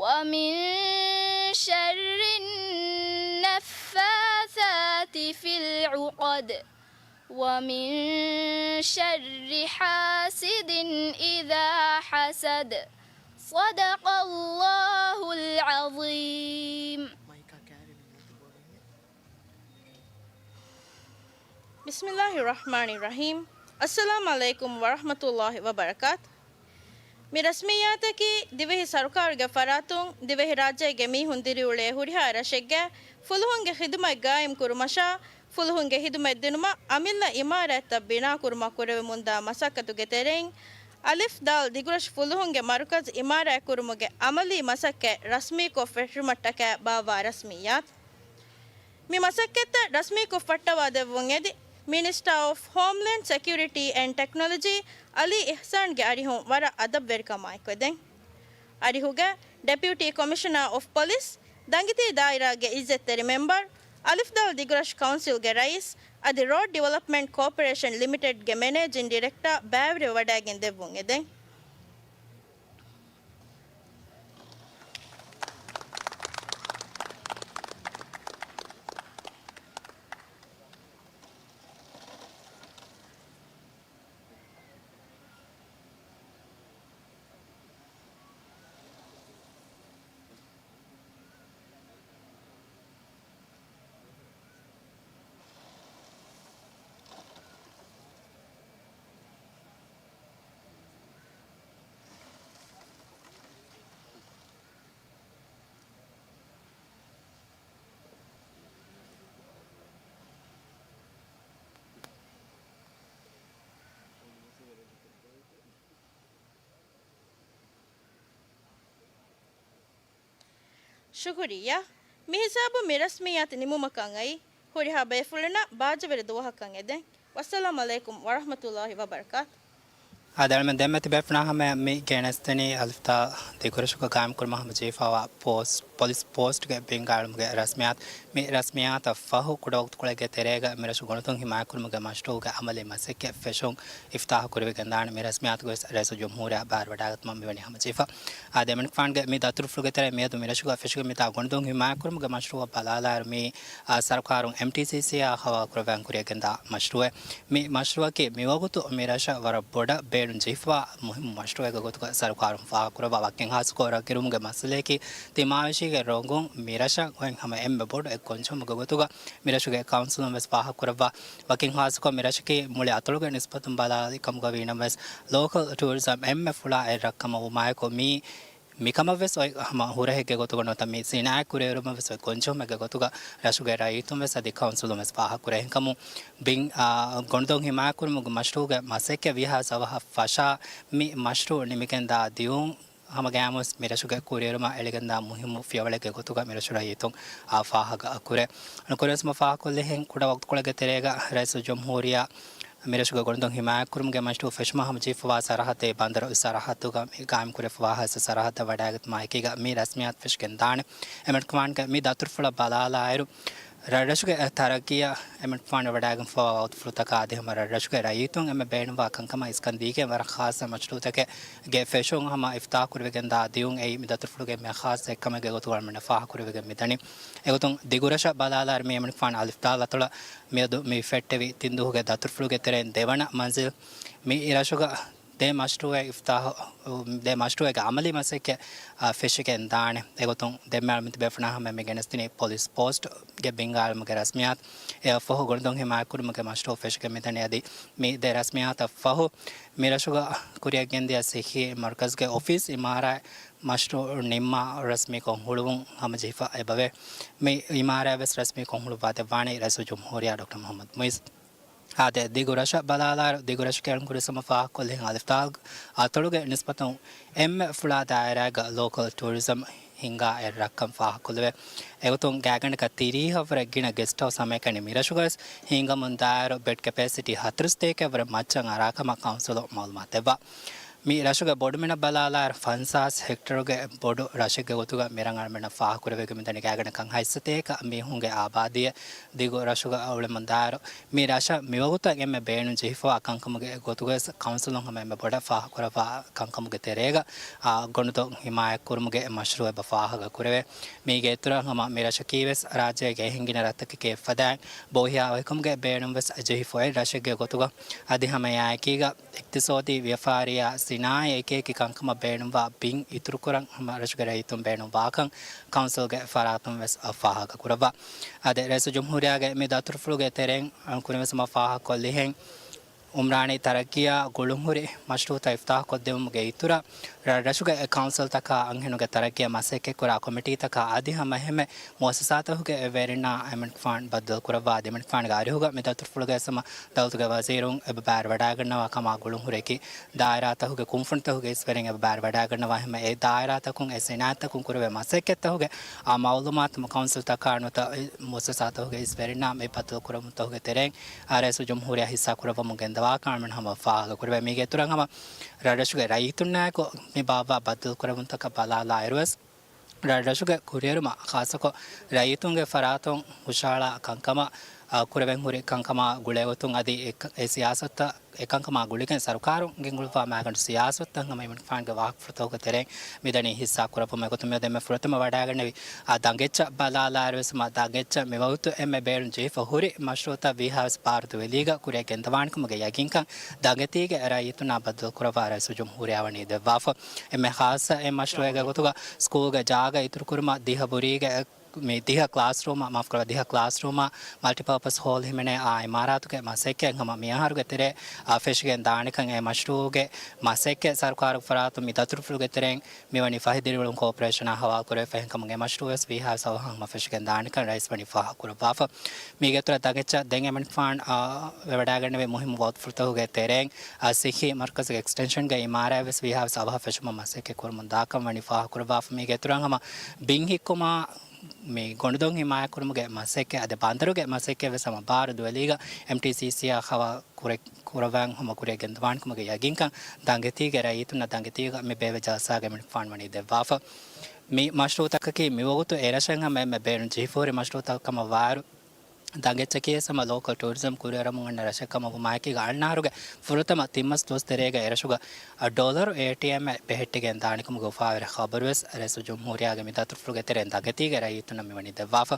ومن شر النفاثات في العقد، ومن شر حاسد إذا حسد. صدق الله العظيم. بسم الله الرحمن الرحيم. السلام عليكم ورحمة الله وبركاته. މި ރަސްމިއްޔާތަކީ ދިވެހި ސަރުކާރުގެ ފަރާތުން ދިވެހި ރާއްޖޭގެ މީހުން ދިރިއުޅޭ ހުރިހާ ރަށެއްގެ ފުލުހުންގެ ޚިދުމަތް ގާއިމް ކުރުމަށާ، ފުލުހުންގެ ޚިދުމަތް ދިނުމަށް އަމިއްލަ އިމާރާތްތައް ބިނާކުރުމަށް ކުރެވެމުންދާ މަސައްކަތުގެ ތެރެއިން، އަލިފް ދާލް ދިގުރަށު ފުލުހުންގެ މަރުކަޒު އިމާރާތްކުރުމުގެ އަމަލީ މަސައްކަތް ރަސްމީކޮށް ފެށުމަށްޓަކައި ބާއްވާ ރަސްމިއްޔާތު. މި މަސައްކަތްތައް ރަސްމީކޮށް ފައްޓަވާދެއްވުން އެދި، މިނިސްޓާ އޮފް ހޯމްލޭންޑް ސެކިއުރިޓީ އެންޑް ޓެކްނޮލޮޖީ އަލީ އިޙްސާންގެ އަރިހުން ވަރަށް އަދަބުވެރިކަމާއެކު އެދެން. އަރިހުގެ ޑެޕިއުޓީ ކޮމިޝަނާ އޮފް ޕޮލިސް، ދަނގިތީ ދާއިރާގެ އިއްޒަތްތެރި މެމްބަރު، އަލިފްދާލް ދިގުރަށު ކައުންސިލްގެ ރައީސް އަދި ރޯޑް ޑިވެލޮޕްމަންޓް ކޯޕަރޭޝަން ލިމިޓެޑްގެ މެނޭޖިން ޑިރެކްޓާ ބައިވެރިވެވަޑައިގެން ދެއްވުން އެދެން. ޝުކުރިއްޔާ. މިހިސާބުން މި ރަސްމިއްޔާތު ނިމުމަކަށް އައީ. ހުރިހާ ބޭފުޅުންނަށް ބާއްޖަވެރި ދުވަހަކަށް އެދެން. ވައްސަލާމް ޢަލައިކުމް ވަރަޙްމަތުﷲި ވަބަރަކާތު. އާދެ، އަޅުމެން ދެންމެ ތިބޭފުޅުންނާ ހަމަޔަށް މި ގެނެސްދެނީ އަލިފްދާލް ދިގުރަށުގަ ގާއިމްކުރުމަށް ހަމަޖެހިފައިވާ ޕޯސްޓް، ޕޮލިސް ޕޯސްޓްގެ ބިންގާޅުމުގެ ރަސްމިއްޔާތު. މި ރަސްމިއްޔާތަށް ފަހު ކުޑަވަގުތުކޮޅެއްގެ ތެރޭގަ މިރަށު ގޮނޑުދޮށް ހިމާޔަތްކުރުމުގެ މަޝްރޫޢުގެ އަމަލީ މަސައްކަތް ފެށުން އިފްތާޙު ކުރެވިގެންދާނެ. މި ރަސްމިއްޔާތުގަވެސް ރައީސުލްޖުމްހޫރިއްޔާ ބައިވެރިވެވަޑައިގަތުމަށް މިވަނީ ހަމަޖެހިފަ. އާދެ، އެމަނިކުފާނުގެ މި ދަތުރުފުޅުގެ ތެރެއިން މިއަދު މިރަށުގަ ފެށިގެން މިތާ ގޮނޑުދޮށް ހިމާޔަތްކުރުމުގެ މަޝްރޫޢަށް ބަލާލާއިރު، މި، އާ، ސަރުކާރުން އެމްޓީސީސީއާ ހަވާލުކުރައްވައިގެން ކުރިޔަށްގެންދާ މަޝްރޫޢެއް. މި މަޝްރޫޢަކީ މިވަގުތު މިރަށަށް ވަރަށް ބޮޑަށް ބޭނުން ޖެހިފަވާ މުހިއްމު މަޝްރޫޢެއްގެ ގޮތުގަ ސަރުކާރުން ފާހަގަކުރައްވާ. ވަކިން ހާއްސަކޮށް ރަށް ގިރުމުގެ މައްސަލަޔަކީ ތިމާވެށީގެ ރޮނގުން މިރަށަށް އޮތް ހަމަ އެންމެ ބޮޑު އެއް ގޮންޖެހުމެއްގެ ގޮތުގަ މިރަށުގެ ކައުންސިލުން ވެސް ފާހަގަކުރައްވާ. ވަކިން ހާއްސަކޮށް މިރަށަކީ މުޅި އަތޮޅުގެ ނިސްބަތުން ބަލާލި ކަމުގަ ވީނަމަވެސް، ލޯކަލް ޓޫރިޒަމް އެންމެ ފުޅާ އެއް ރަށްކަމަށް ވުމާއެކު، މީ މިކަމަށްވެސް އޮތް ހަމަ ހުރަހެއްގެ ގޮތުގަ ނުވަތަ މި ސިނާއަތް ކުރިއެރުމަށްވެސް އޮތް ގޮންޖެހުމެއްގެ ގޮތުގަ ރަށުގެ ރައްޔިތުންވެސް އަދި ކައުންސިލުންވެސް ފާހަގަކުރޭ. އެހެންކަމުން ބިން، އާ، ގޮނޑުދޮށް ހިމާޔަތްކުރުމުގެ މަޝްރޫޢުގެ މަސައްކަތް ވީހާވެސް އަވަހަށް ފަށާ މި މަޝްރޫޢު ނިމިގެންދާ ދިޔުން ހަމަ ގައިމުވެސް މިރަށުގެ ކުރިއެރުމަށް އެޅިގެންދާ މުހިއްމު ފިޔަވަޅެއްގެ ގޮތުގަ މިރަށު ރައްޔިތުން، އާ، ފާހަގަ ކުރޭ. ކުރިއަސްމަ ފާހަގަކޮށްލިހެން ކުޑަ ވަގުތުކޮޅެއްގެ ތެރޭގަ ރައީސުލްޖުމްހޫރިއްޔާ މިރަށުގެ ގޮނޑުދޮށް ހިމާޔަތްކުރުމުގެ މަޝްރޫޢު ފެށުމަށް ހަމަޖެހިފަވާ ސަރަހައްދެއް ބަނދަރު ސަރަހައްދުގަ ގާއިމްކުރެފަވާ ހާއްސަ ސަރަހައްދަށް ވަޑައިގަތުމާއެކީގަ މި ރަސްމިއްޔާތު ފެށިގެންދާނެ. އެމަނިކުފާނުގެ މި ދަތުރުފުޅަށް ބަލާލާއިރު، ރަށްރަށުގެ ތަރައްގީއަށް އެމަނިކުފާނު ވަޑައިގެންފަވާ ވަގުތުފުޅުތަކާ އަދި ހަމަ ރަށްރަށުގެ ރައްޔިތުން އެންމެ ބޭނުންވާ ކަންކަމަށް އިސްކަން ދީގެން ވަރަށް ޚާއްޞަ މަޝްރޫޢުތަކެއްގެ ފެށުން ހަމަ އިފްތިތާޙު ކުރެވިގެންދާ ދިޔުން އެއީ މި ދަތުރުފުޅުގެ އެންމެ ޚާއްޞަ އެއްކަމެއްގެ ގޮތުގަ އަޅުމެންނަށް ފާހަގަކުރެވިގެން މިދަނީ. އެގޮތުން ދިގުރަށަށް ބަލާލާއިރު މި އެމަނިކުފާނު އަލިފްދާލާތޮޅަށް މިއަދު މި ފެއްޓެވި ތިން ދުވަހުގެ ދަތުރުފުޅުގެ ތެރެއިން ދެވަނަ މަންޒިލް މި ރަށުގަ ދެ މަޝްރޫޢެއް އިފްތިތާޙު، ދެ މަޝްރޫޢެއްގެ އަމަލީ މަސައްކަތް، އާ، ފެށިގެން ދާނެ. އެގޮތުން ދެންމެ އަޅުމެން ތިބޭފުޅުންނާ ހަމަޔަށް މި ގެނެސްދިނީ ޕޮލިސް ޕޯސްޓްގެ ބިންގާ އަޅުމުގެ ރަސްމިއްޔާތު. އެއަށްފަހު ގޮނޑުދޮށް ހިމާޔަތްކުރުމުގެ މަޝްރޫޢު ފެށިގެން މިދަނީ އަދި މި ދެ ރަސްމިއްޔާތަށް ފަހު މި ރަށުގަ ކުރިއަށްގެންދިޔަ ޞިއްޙީ މަރުކަޒުގެ އޮފީސް އިމާރާތް މަޝްރޫޢު ނިންމާ ރަސްމީކޮށް ހުޅުވުން ހަމަޖެހިފަ އެބަވޭ. މި އިމާރާތްވެސް ރަސްމީކޮށް ހުޅުވާ ދެއްވާނީ ރައީސުލްޖުމްހޫރިއްޔާ ޑޮކްޓަރ މުޙައްމަދު މުޢިއްޒު. އާދެ، ދިގު ރަށަށް ބަލާލާއިރު، ދިގު ރަށުގެ އަޅުން ކުރިއަސްމަ ފާހަގަކޮށްލިހެން އަލިފްދާލް އަތޮޅުގެ ނިސްބަތުން އެންމެ ފުޅާ ދާއިރާގަ ލޯކަލް ޓޫރިޒަމް ހިންގާ އެއް ރަށްކަން ފާހަގަކޮށްލެވޭ. އެގޮތުން ގާތްގަނޑަކަށް ތިރީހަށްވުރެ ގިނަ ގެސްޓް ހައުސް ހަމައެކަނި މިރަށުގަވެސް ހިނގަމުން ދާއިރު ބެޑް ކެޕޭސިޓީ ހަތަރުސަތޭކައަށްވުރެ މައްޗަށް އަރާކަމަށް ކައުންސިލުން މައުލޫމާތު ދެއްވާ. މި ރަށުގެ ބޮޑުމިނަށް ބަލާލާއިރު، ފަންސާސް ހެކްޓަރުގެ ބޮޑު ރަށެއްގެ ގޮތުގަ މިރަށް އަޅުމެންނަށް ފާހަގަކުރެވިގެން މިދަނީ ގާތްގަނޑަކަށް ހަތްސަތޭކަ މީހުންގެ އާބާދީއެއް ދިގު ރަށުގަ އުޅެމުންދާއިރު، މި ރަށަށް މިވަގުތަށް އެންމެ ބޭނުން ޖެހިފަވާ ކަންކަމުގެ ގޮތުގަވެސް ކައުންސިލުން ހަމަ އެންމެ ބޮޑަށް ފާހަގަކުރައްވާ ކަންކަމުގެ ތެރޭގަ، އާ، ގޮނޑުދޮށް ހިމާޔަތްކުރުމުގެ މަޝްރޫޢެއް އެބަ ފާހަގަކުރެވޭ. މީގެ އިތުރަށް ހަމަ މި ރަށަކީވެސް ރާއްޖޭގެ އެހެން ގިނަ ރަށްތަކެކޭ އެއްފަދައިން ބޯހިޔާވަހިކަމުގެ ބޭނުންވެސް ޖެހިފަ އޮތް ރަށެއްގެ ގޮތުގަ އަދި ހަމަ އެއާއެކީގަ އިޤްތިޞާދީ، ވިޔަފާރިއްޔާ، ސިނާއަތް އެކިއެކި ކަންކަމަށް ބޭނުންވާ ބިން އިތުރުކުރަން ހަމަ ރަށުގެ ރައްޔިތުން ބޭނުންވާކަން ކައުންސިލްގެ ފަރާތުން ވެސް ފާހަގަކުރައްވާ. އާދެ، ރައީސުލްޖުމްހޫރިއްޔާގެ މި ދަތުރުފުޅުގެ ތެރެއިން ކުރިމަސްމަ ފާހަގަކޮށްލިހެން، އުމްރާނީ ތަރައްގީއާ ގުޅުންހުރި މަޝްރޫޢުތައް އިފްތިތާޙުކޮށްދެވުމުގެ އިތުރަށް، ރަށްރަށުގެ ކައުންސިލްތަކާ އަންހެނުންގެ ތަރައްގީއަށް މަސައްކަތްކުރާ ކޮމިޓީތަކާ އަދި ހަމައެހެންމެ މުއައްސަސާތަކުގެ ވެރިންނާ އެމަނިކުފާނު ބައްދަލުކުރައްވާ. އަދި އެމަނިކުފާނުގެ އަރިހުގަ މި ދަތުރުފުޅުގެ ސަމަ ދައުލަތުގެ ވަޒީރުން އެބަ ބައިވެރިވަޑައިގަންނަވާ ކަމާ ގުޅުންހުރި އެކި ދާއިރާތަކުގެ ކުންފުނިތަކުގެ އިސްވެރިން އެބަ ބައިވެރިވަޑައިގަންނަވާ. ހަމަ އެ ދާއިރާތަކުން އެ ސިނާއަތްތަކުން ކުރެވޭ މަސައްކަތްތަކުގެ އާ މައުލޫމާތު ކައުންސިލްތަކާ ނުވަތަ މުއައްސަސާތަކުގެ އިސްވެރިންނާ މި ބައްދަލުކުރެވުންތަކުގެ ތެރެއިން އާ ރައީސުލްޖުމްހޫރިއްޔާ ހިއްސާކުރައްވަމުން ގެންދަވާކަން އަޅުމެން ހަމަ ފާހަގަކުރެވޭ. މީގެ އިތުރަށް ހަމަ ރަށްރަށުގެ ރައްޔިތުންނާއެކު މި ބާއްވާ ބައްދަލުކުރެވުންތަކަށް ބަލާލާއިރުވެސް، ރަށްރަށުގެ ކުރިއެރުމަށް ޚާއްޞަކޮށް ރައްޔިތުންގެ ފަރާތުން ހުށަހަޅާ ކަންކަމަށް، އަ، ކުރެވެން ހުރި ކަންކަމާ ގުޅޭގޮތުން އަދި އެ، އެ ސިޔާސަތުތައް އެކަންކަމާ ގުޅިގެން ސަރުކާރުން ގެންގުޅުއްވާ މައިގަނޑު ސިޔާސަތުތައް ހަމަ އެމަނިކުފާނުގެ ވާހަކަފުޅުތަކުގެ ތެރެއިން މިދަނީ ހިއްސާ ކުރައްވުމަށް. އެގޮތުން މިއަދު އެންމެ ފުރަތަމަ ވަޑައިގެންނެވި އާ ދަނގެއްޗަށް ބަލާލާއިރުވެސް މާ ދަނގެއްޗަށް މިވަގުތު އެންމެ ބޭނުން ޖެހިފަ ހުރި މަޝްރޫޢުތައް ވީހާވެސް ބާރު ދުވެލީގަ ކުރިއަށް ގެންދަވާނެކަމުގެ ޔަގީންކަން ދަނގެތީގެ ރައްޔިތުންނާ ބައްދަލުކުރައްވާ ރައީސުލްޖުމްހޫރިއްޔާ ވަނީ ދެއްވާފަ. އެންމެ ޚާއްޞަ އެއް މަޝްރޫޢެއްގެ ގޮތުގަ ސްކޫލްގެ ޖާގަ އިތުރުކުރުމަށް ދިހަ ބުރީގެ މި ދިހަ ކްލާސްރޫމަށް، މާފުކުރައްވާ، ދިހަ ކްލާސްރޫމަށް މަލްޓިޕާޕަސް ހޯލް ހިމެނޭ އާ އިމާރާތުގެ މަސައްކަތް ހަމަ މިއަހަރުގެ ތެރޭ، އާ، ފެށިގެން ދާނެކަން އެ މަޝްރޫޢުގެ މަސައްކަތް ސަރުކާރުގެ ފަރާތުން މި ދަތުރުފުޅުގެ ތެރެއިން މިވަނީ ފަހި ދިރިއުޅުން ކޯޕަރޭޝަނާ ހަވާލުކުރެވިފަ. އެހެންކަމުން އެ މަޝްރޫޢުވެސް ވީހާވެސް އަވަހަށް ހަމަ ފެށިގެން ދާނެކަން ރައީސް ވަނީ ފާހަގަކުރައްވާފަ. މީގެ އިތުރަށް ދަނގެއްޗަށް ދެން އެމަނިކުފާނު، އާ، ވެވަޑައިގަންނެވި މުހިއްމު ވަގުތުފުޅުތަކުގެ ތެރެއިން، އާ، ސިއްހީ މަރުކަޒުގެ އެކްސްޓެންޝަންގެ އިމާރާތްވެސް ވީހާވެސް އަވަހަށް ފެށުމަށް މަސައްކަތް ކުރަމުން ދާކަން ވަނީ ފާހަގަކުރައްވާފަ. މީގެ އިތުރަށް ހަމަ ބިން ހިއްކުމާ، މި ގޮނޑުދޮށް ހިމާޔަތްކުރުމުގެ މަސައްކަތް އަދި ބަނދަރުގެ މަސައްކަތްވެސް ހަމަ ބާރު ދުވެލީގަ އެމްޓީސީސީއާ ހަވާ ކުރެ-، ކުރައްވާން ހަމަ ކުރިއަށް ގެންދަވާނެކަމުގެ ޔަގީންކަން ދަނގެތީގެ ރައްޔިތުންނަށް ދަނގެތީގަ މި ބޭއްވި ޖަލްސާގައި އެމަނިކުފާނު ވަނީ ދެއްވާފަ. މި މަޝްރޫޢުތަކަކީ މިވަގުތު އެރަށަށް ހަމަ އެންމެ ބޭނުން ޖެހިފަހުރި މަޝްރޫޢުތަކަށް ކަމަށް ވާއިރު، ދަނގެއްޗަކީވެސް ހަމަ ލޯކަލް ޓޫރިޒަމް ކުރިއަރަމުން އަންނަ ރަށެއް ކަމަށް ވުމާއެކީގަ އަންނަ އަހަރުގެ ފުރަތަމަ ތިން މަސް ދުވަސް ތެރޭގަ އެރަށުގަ ޑޮލަރު އޭޓީއެމްއެއް ބެހެއްޓިގެން ދާނެކަމުގެ އުފާވެރި ޚަބަރުވެސް ރައީސުލްޖުމްހޫރިއްޔާގެ މި ދަތުރުފުޅުގެ ތެރެއިން ދަނގެތީގެ ރައްޔިތުންނަށް މިވަނީ ދެއްވާފަ.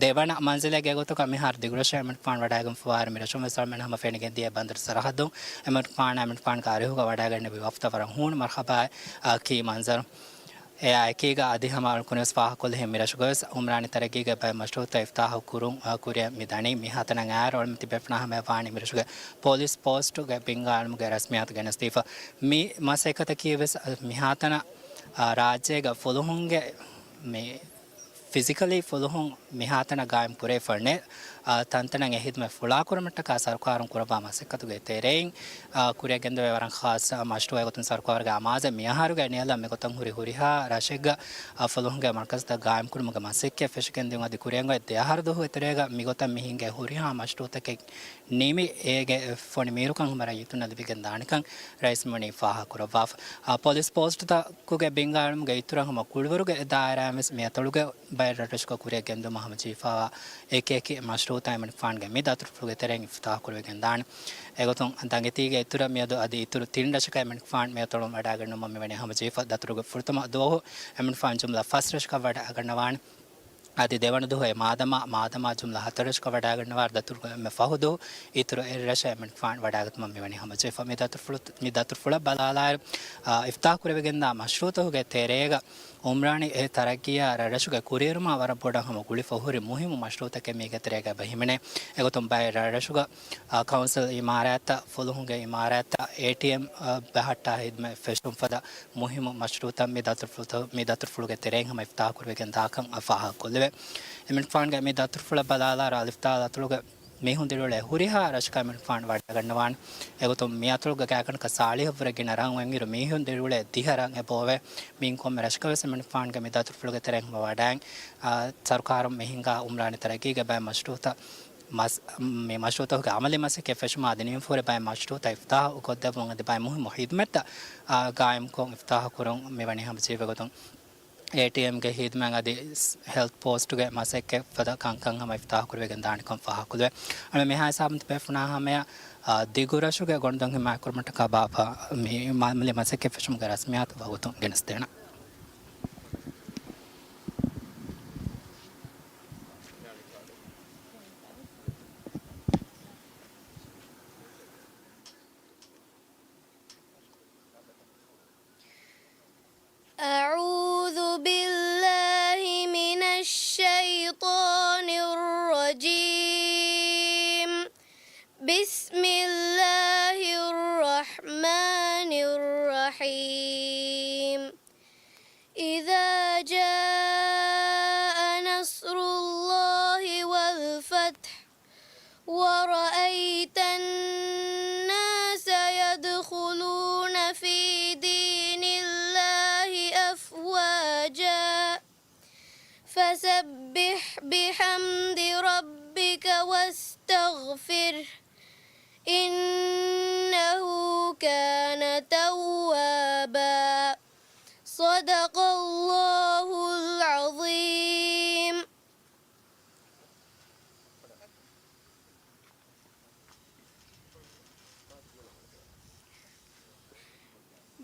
ދެވަނަ މަންޒިލެއްގެ ގޮތުގަ މިހާރު ދިގުރަށަށް އެމަނިކުފާނު ވަޑައިގެންފަވާއިރު މިރަށުންވެސް އަޅުމެން ހަމަ ފެނިގެންދިޔަ ބަނދަރު ސަރަހައްދުން އެމަނިކުފާނާ އެމަނިކުފާނުގެ އަރިހުގަ ވަޑައިގެންނެވި ވަފްދަށް ވަރަށް ހޫނު މަރްޙަބާއެއް، އާ، ކީ މަންޒަރު. އެއާއެކީގަ އަދި ހަމަ އަޅުން ކުރިންވެސް ފާހަގަކޮށްލިހެން މިރަށުގަވެސް އުމްރާނީ ތަރައްގީގެ ބައެއް މަޝްރޫޢުތައް އިފްތިތާޙު ކުރުން، އާ، ކުރިއަށް މި ދަނީ. މިހާތަނަށް އައިއިރު އަޅުމެން ތިބޭފުޅުންނާ ހަމަޔަށް ވާނީ މިރަށުގެ ޕޮލިސް ޕޯސްޓުގެ ބިންގާ އަޅުމުގެ ރަސްމިއްޔާތު ގެނެސްދީފަ. މި މަސައްކަތަކީވެސް މިހާތަނަށް ރާއްޖޭގަ ފުލުހުންގެ މި ފިޒިކަލީ ފުލުހުން މިހާތަނަށް ގާއިމް ކުރެވިފަ ނެތް، އާ، ތަންތަނަށް އެ ހިދުމަތް ފުޅާކުރުމަށްޓަކާ ސަރުކާރުން ކުރައްވާ މަސައްކަތުގެ ތެރެއިން، އާ، ކުރިއަށް ގެންދެވޭ ވަރަށް ޚާއްޞަ މަޝްރޫއެއް ގޮތުން ސަރުކާރުގެ އަމާޒެއް މިއަހަރުގެ ނިޔަލަށް މިގޮތަށް ހުރި ހުރިހާ ރަށެއްގަ، އާ، ފުލުހުންގެ މަރުކަޒުތައް ގާއިމްކުރުމުގެ މަސައްކަތް ފެށިގެންދިއުން އަދި ކުރިއަށް އޮތް ދެ އަހަރު ދުވަހުގެ ތެރޭގަ މިގޮތަށް މި ހިނގޭ ހުރިހާ މަޝްރޫއުތަކެއް ނިމި، އޭގެ ފޮނި މީރުކަން ހަމަ ރައްޔިތުންނަށް ލިބިގެން ދާނެކަން ރައީސް މުނީފް ފާހަގަކުރައްވާފަ. އާ، ޕޮލިސް ޕޯސްޓުތަކުގެ ބިންގާއިލުމުގެ އިތުރަށް ހަމަ ކުޅިވަރުގެ ދާއިރާއިން ވެސް މި އަތޮޅުގެ ބައެއް ރަށްރަށުގަ ކުރިއަށް ގެންދިއުމަށް ހަމަޖެހިފައިވާ އެކި އެކި މަޝްރޫއުތައް އެމަނިކުފާނުގެ މި ދަތުރުފުޅުގެ ތެރެއިން އިފްތާހު ކުރެވިގެން ދާނެ. އެގޮތުން ދަނގެތީގެ އިތުރަށް މިއަދު އަދި އިތުރު ތިން ރަށަކަށް އެމަނިކުފާނު މި އަތޮޅުން ވަޑައިގަންނަވަމުން މިވަނީ ހަމަޖެހިފަ. ދަތުރުގެ ފުރަތަމަ ދުވަހު އެމަނިކުފާނު ޖުމްލަ ފަސް ރަށަކަށް ވަޑައިގަންނަވާނެ. އަދި ދެވަނަ ދުވަހު އެ މާދަމާ، މާދަމާ ޖުމްލަ ހަތަރު ރަށަކަށް ވަޑައިގަންނަވާ. ދަތުރުގެ އެންމެ ފަހު ދުވަހު އިތުރު އެއް ރަށަށް އެމަނިކުފާނު ވަޑައިގަތުމަށް މިވަނީ ހަމަޖެހިފަ. މި ދަތުރުފުޅު، މި ދަތުރުފުޅަށް ބަލާލާއިރު، އާ، އިފްތާހު ކުރެވިގެންދާ މަޝްރޫއުތަކުގެ ތެރޭގަ އުމްރާނީ އެ ތަރައްގީއާ ރަށްރަށުގެ ކުރިއެރުމާ ވަރަށް ބޮޑަށް ހަމަ ގުޅިފަ ހުރި މުހިއްމު މަޝްރޫއުތަކެއް މީގެ ތެރޭގަ އެބަ ހިމެނޭ. އެގޮތުން ބައެއް ރަށްރަށުގަ، އާ، ކައުންސިލް އިމާރާތްތައް، ފުލުހުންގެ އިމާރާތްތައް، އޭޓީއެމް، އާ، ބަހައްޓާ ހިދުމަތް ފެށުން ފަދަ މުހިއްމު މަޝްރޫއުތައް މި ދަތުރުފުޅުތައް، މި ދަތުރުފުޅުގެ ތެރެއިން ހަމަ އިފްތާހު ކުރެވިގެން ދާކަން ފާހަގަކޮށްލެވޭ. އެމަނިކުފާނުގެ މި ދަތުރުފުޅަށް ބަލާލާއިރު އަލިފްތާ ދަތުރުގެ މީހުން ދިރިއުޅޭ ހުރިހާ ރަށަކަށް އެމަނިކުފާނު ވަޑައިގަންނަވާނެ. އެގޮތުން މި އަތޮޅުގަ ގާތްގަނޑަކަށް ސާޅީހަށްވުރެ ގިނަ ރަށް އޮތްއިރު މީހުން ދިރިއުޅޭ ދިހަ ރަށް އެބައޮވޭ. މިއިން ކޮންމެ ރަށަކަށް ވެސް އެމަނިކުފާނުގެ މި ދަތުރުފުޅުގެ ތެރެއިން ހަމަ ވަޑައިގެން، އާ، ސަރުކާރުން މި ހިންގާ އުމްރާނީ ތަރައްގީގެ ބައެއް މަޝްރޫއުތައް މަސް-، މި މަޝްރޫއުތަކުގެ އަމަލީ މަސައްކަތް ފެށުމާ އަދި ނިމިފަހުރެ ބައެއް މަޝްރޫއުތައް އިފްތާހު ކޮށްދެއްވުން އަދި ބައެއް މުހިއްމު ހިދުމަތްތައް، އާ، ގާއިމްކޮށް އިފްތާހު ކުރުން މިވަނީ ހަމަޖެހިފަ. އެގޮތުން އޭޓީއެމްގެ ހިދުމަތް އަދި ސް-، ހެލްތު ޕޯސްޓުގެ މަސައްކަތް ފަދަ ކަންކަން ހަމަ އިފްތާހު ކުރެވިގެން ދާނެކަން ފާހަގަކޮށްލެވޭ. އަޅުގަނޑު މިހާ ހިސާބުން ތިބޭފުޅުންނާ ހަމަޔަށް، އާ، ދިގުރަށުގެ ގޮނޑުދޮށް ހިމާޔަތްކުރުމަށްޓަކާ ބާއްވާ މި މާ-، މާލީ މަސައްކަތް ފެށުމުގެ ރަސްމިއްޔާތު ވަގުތުން ގެނެސްދޭނަން. أعوذ بالله من الشيطان الرجيم. بسم الله الرحمن الرحيم. إذا جاء نصر الله والفتح ورأيت الناس يدخلون في دين الله أفواجا فسبح بحمد ربك واستغفره إنه كان توابا. صدق الله العظيم.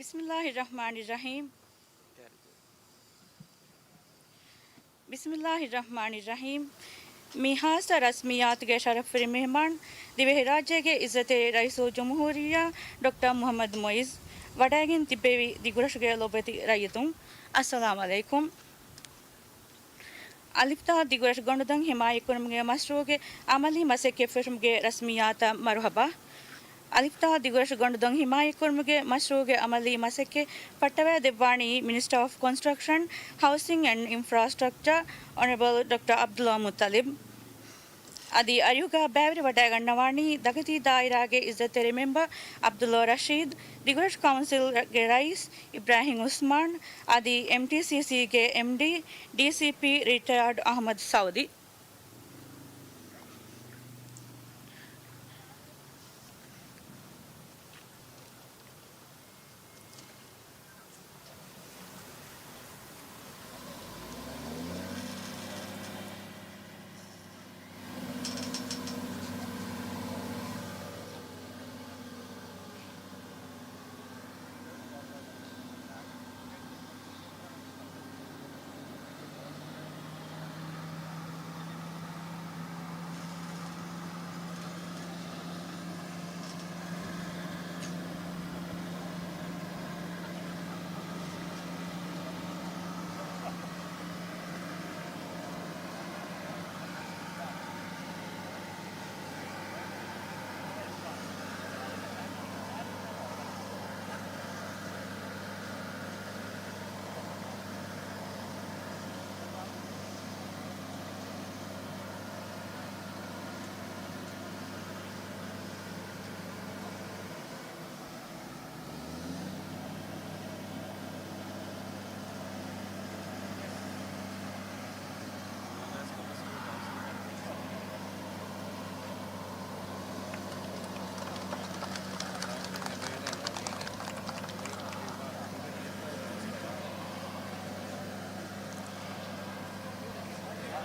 بسم الله الرحمن الرحيم. بسم الله الرحمن الرحيم. މި ހާއްސަ ރަސްމިއްޔާތުގެ ޝަރަފުވެރި މެހެމާން، ދިވެހިރާއްޖޭގެ އިއްޒަތްތެރި ރައީސުލްޖުމްހޫރިއްޔާ ޑޮކްޓަރ މުޙައްމަދު މުޢިއްޒު ވަޑައިގެން ތިއްބެވި ދިގުރަށުގެ ލޮބުވެތި ރައްޔިތުން، އައްސަލާމު ޢަލައިކުމް. އަލިފްތާ ދިގުރަށު ގޮނޑުދޮށް ހިމާޔަތްކުރުމުގެ މަޝްރޫޢުގެ އަމަލީ މަސައްކަތް ފެށުމުގެ ރަސްމިއްޔާތަށް މަރުޙަބާ. އަލިފްތާ ދިގުރަށު ގޮނޑުދޮށް ހިމާޔަތްކުރުމުގެ މަޝްރޫޢުގެ އަމަލީ މަސައްކަތް ފައްޓަވައިދެއްވާނީ މިނިސްޓަރ އޮފް ކޮންސްޓްރަކްޝަން، ހައުސިން އެންޑް އިންފްރާސްޓްރަކްޗަރ، އޮނަރަބަލް ޑޮކްޓަރ ޢަބްދުﷲ މުއްޠަލިބް. އަދި އަރިހުގަ ބައިވެރިވަޑައިގަންނަވާނީ ދަގަތީ ދާއިރާގެ އިއްޒަތްތެރި މެމްބަރ ޢަބްދުﷲ ރަޝީދު، ދިގުރަށު ކައުންސިލްގެ ރައީސް އިބްރާހިމް ޢުސްމާން، އަދި އެމްޓީސީސީގެ އެމްޑީ، ޑީސީޕީ ރިޓަޔާޑް އަޙްމަދު ސައުދީ.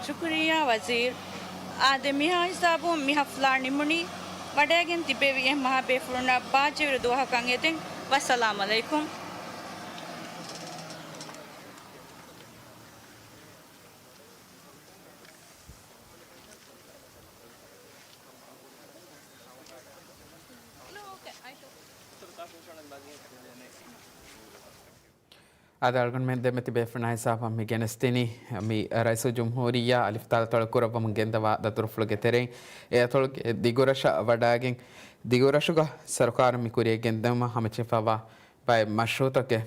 ޝުކުރިއްޔާ ވަޒީރު. އާދެ، މިހާ ހިސާބުން މި ހަފްލާ ނިމުނީ. ވަޑައިގެން ތިބެވި އެހެން މަހާ ބޭފުޅުންނަށް ބާއްޖަވެރި ދުވަހަކަށް އެދެން. ވައްސަލާމް އަލައިކުމް. އާދެ، އަޅުގަނޑުމެން ދެމެތި ބޭފުޅުންނާ ހިސާބަށް މި ގެނެސްދިނީ، މި ރައީސުލް ޖުމްހޫރިއްޔާ އަލިފްތާލު ތޮޅު ކުރައްވަމުން ގެންދަވާ ދަތުރުފުޅުގެ ތެރެއިން، އެ އަތޮޅުގެ ދިގުރަށަށް ވަޑައިގެން، ދިގުރަށުގަ ސަރުކާރުން މި ކުރިޔަށް ގެންދެވުމަށް ހަމަޖެހިފައިވާ ބައެއް މަޝްރޫއުތަކެއް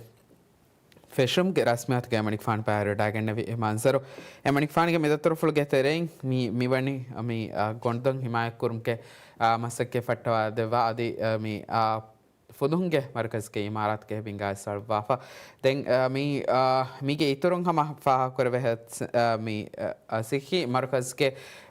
ފެށުމުގެ ރަސްމިއްޔާތުގަ އެމަނިކުފާނު ބައިވެރިވެވަޑައިގެންނެވި މަންޒަރު. އެމަނިކުފާނުގެ މި ދަތުރުފުޅުގެ ތެރެއިން މި، މިވަނީ މި، އާ، ގޮނޑުދޮށް ހިމާޔަތްކުރުމުގެ، އާ، މަސައްކަތް ފައްޓަވާ ދެއްވާ އަދި، އާ، މި، އާ، ފުލުހުންގެ މަރުކަޒުގެ އިމާރާތުގެ ބިންގާ އިސްއަޅުއްވާފަ. ދެން، އާ، މި، އާ، މީގެ އިތުރުން ހަމަ ފާހަގަކުރެވޭ، އާ، މި، އާ، ސިއްހީ މަރުކަޒުގެ،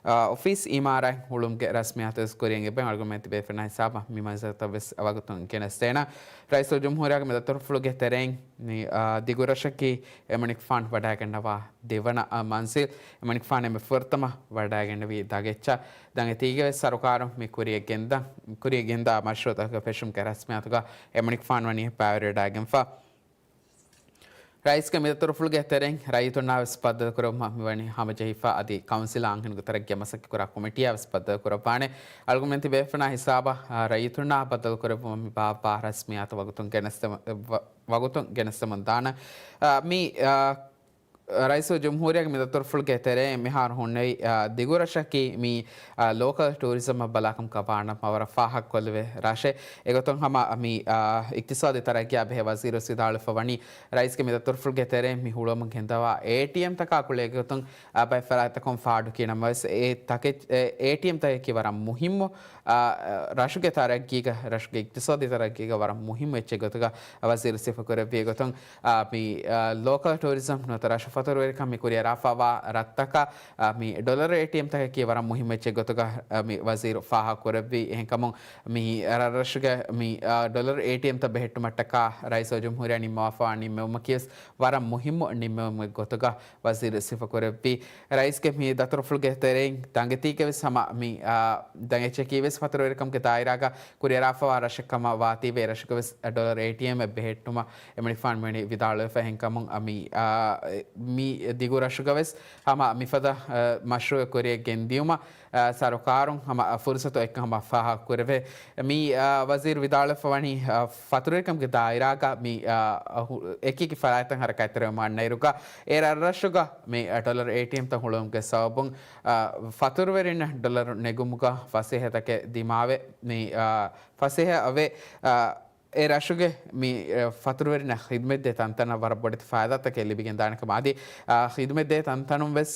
އާ، އޮފީސް އިމާރާތް ހުޅުމުގެ ރަސްމިއްޔާތުވެސް ކުރިޔަށް އެބަ އަޅުގަނޑުމެން ތިބޭފުޅުންނާ ހިސާބަށް މި މަންޒަރުތައްވެސް ވަގުތުން ގެނެސްދޭނަން. ރައީސުލް ޖުމްހޫރިއްޔާގެ މި ދަތުރުފުޅުގެ ތެރެއިން މި، އާ، ދިގުރަށަކީ އެމަނިކުފާނު ވަޑައިގަންނަވާ ދެވަނަ، އާ، މަންޒިލް. އެމަނިކުފާނު އެންމެ ފުރަތަމަ ވަޑައިގެންނެވީ ދަގެއްޗަށް. ދަނގެތީގަވެސް ސަރުކާރުން މި ކުރިޔަށް ގެންދަ، ކުރިޔަށް ގެންދާ މަޝްރޫއުތަކުގެ ފެށުމުގެ ރަސްމިއްޔާތުގަ އެމަނިކުފާނު ވަނީ ބައިވެރިވެވަޑައިގެންފަ. ރައީސްގެ މި ދަތުރުފުޅުގެ ތެރެއިން ރައްޔިތުންނާވެސް ބައްދަލުކުރެވުމަށް މިވަނީ ހަމަޖެހިފަ އަދި ކައުންސިލާ އަންހެނުންގެ ތަރައްގީއަށް މަސައްކަތްކުރާ ކޮމިޓީއާވެސް ބައްދަލުކުރައްވާނެ. އަޅުގަނޑުމެން ތިބޭފުޅުންނާ ހިސާބަށް، އާ، ރައްޔިތުންނާ ބައްދަލުކުރެއްވުމަށް މި ބާއްވާ ރަސްމިއްޔާތު ވަގުތުން ގެނެސްދެމު-، ވަ-، ވަގުތުން ގެނެސްދެމުން ދާނަން. އާ، މި، އާ، ރައީސުލް ޖުމްހޫރިއްޔާގެ މި ދަތުރުފުޅުގެ ތެރެއިން މިހާރު ހުންނެވި، އާ، ދިގުރަށަކީ މި، އާ، ލޯކަލް ޓޫރިޒަމްއަށް ބަލާކަމަކަށް ވާނަމަ ވަރަށް ފާހަގަކޮށްލެވޭ ރަށެއް. އެގޮތުން ހަމަ މި، އާ، އިޤްތިޞާދީ ތަރައްގީއާ ބެހޭ ވަޒީރުވެސް ވިދާޅުވެފަ ވަނީ، ރައީސްގެ މި ދަތުރުފުޅުގެ ތެރެއިން މި ހުޅުވަމުން ގެންދަވާ އޭޓީއެމްތަކާ ކުޅޭގޮތުން، އާ، ބައެއް ފަރާތްތަކުން ފާޑުކި ނަމަވެސް، އެ ތަކެއް-، އެ އޭޓީއެމްތަކަކީ ވަރަށް މުހިއްމު، އާ، ރަށުގެ ތަރައްގީގަ، ރަށުގެ އިޤްތިޞާދީ ތަރައްގީގަ ވަރަށް މުހިއްމު އެއްޗެއް ގޮތުގަ ވަޒީރު ސިފަކުރެއްވި ގޮތުން، އާ، މި، އާ، ލޯކަލް ޓޫރިޒަމް ނުވަތަ ރަށު ފަތުރުވެރިކަން މި ކުރިއަރާފައިވާ ރަށްތަކަށް، އާ، މި ޑޮލަރު އޭޓީއެމްތަކަކީ ވަރަށް މުހިއްމު އެއްޗެއް ގޮތުގަ، އާ، މި ވަޒީރު ފާހަގަކުރެއްވި. އެހެންކަމުން މި ރަށްރަށުގެ މި، އާ، ޑޮލަރު އޭޓީއެމްތައް ބެހެއްޓުމަށްޓަކާ ރައީސުލް ޖުމްހޫރިއްޔާ ނިންމަވާފައިވާ ނިންމެވުމަކީވެސް ވަރަށް މުހިއްމު ނިންމެވުމެއް ގޮތުގަ ވަޒީރު ސިފަކުރެއްވި. ރައީސްގެ މި ދަތުރުފުޅުގެ ތެރެއިން ދަނގެތީގެވެސް ހަމަ މި، އާ، ދަނގެއްޗަކީވެސް ފަތުރުވެރިކަމުގެ ދާއިރާގަ ކުރިއަރާފައިވާ ރަށެއްކަމަށް ވާތީވެ، ރަށުގެވެސް ޑޮލަރު އޭޓީއެމްއެއް ބެހެއްޓުމަށް އެމަނިކުފާނު މިވަނީ ވިދާޅުވެފަ. އެހެންކަމުން މި، އާ، މި ދިގު ރަށުގަވެސް ހަމަ މިފަދަ، އާ، މަޝްރޫއެއް ކުރިޔަށް ގެންދިޔުމަށް، އާ، ސަރުކާރުން ހަމަ ފުރުސަތު އެއްކަން ހަމަ ފާހަގަކުރެވޭ. މި، އާ، ވަޒީރު ވިދާޅުވެފަ ވަނީ، އާ، ފަތުރުވެރިކަމުގެ ދާއިރާގަ މި، އާ، އަހު-، އެކިއެކި ފަރާތްތައް ހަރަކާތްތެރިވަމުން އަންނައިރުގަ އެ ރަށްރަށުގަ މި، އާ، ޑޮލަރު އޭޓީއެމްތައް ހުޅުވުމުގެ ސަބަބުން، އާ، ފަތުރުވެރިންނަށް ޑޮލަރު ނެގުމުގަ ފަސޭހަތަކެއް ދިމާވެ، މި، އާ، ފަސޭހަ އަވެ، އާ، އެ ރަށުގެ މި، އެ، ފަތުރުވެރިންނަށް ޚިދުމަތްދޭ ތަންތަނަށް ވަރަށް ބޮޑެތި ފައިދާތަކެއް ލިބިގެން ދާނެ ކަމަށް އަދި، އާ، ޚިދުމަތްދޭ ތަންތަނުން ވެސް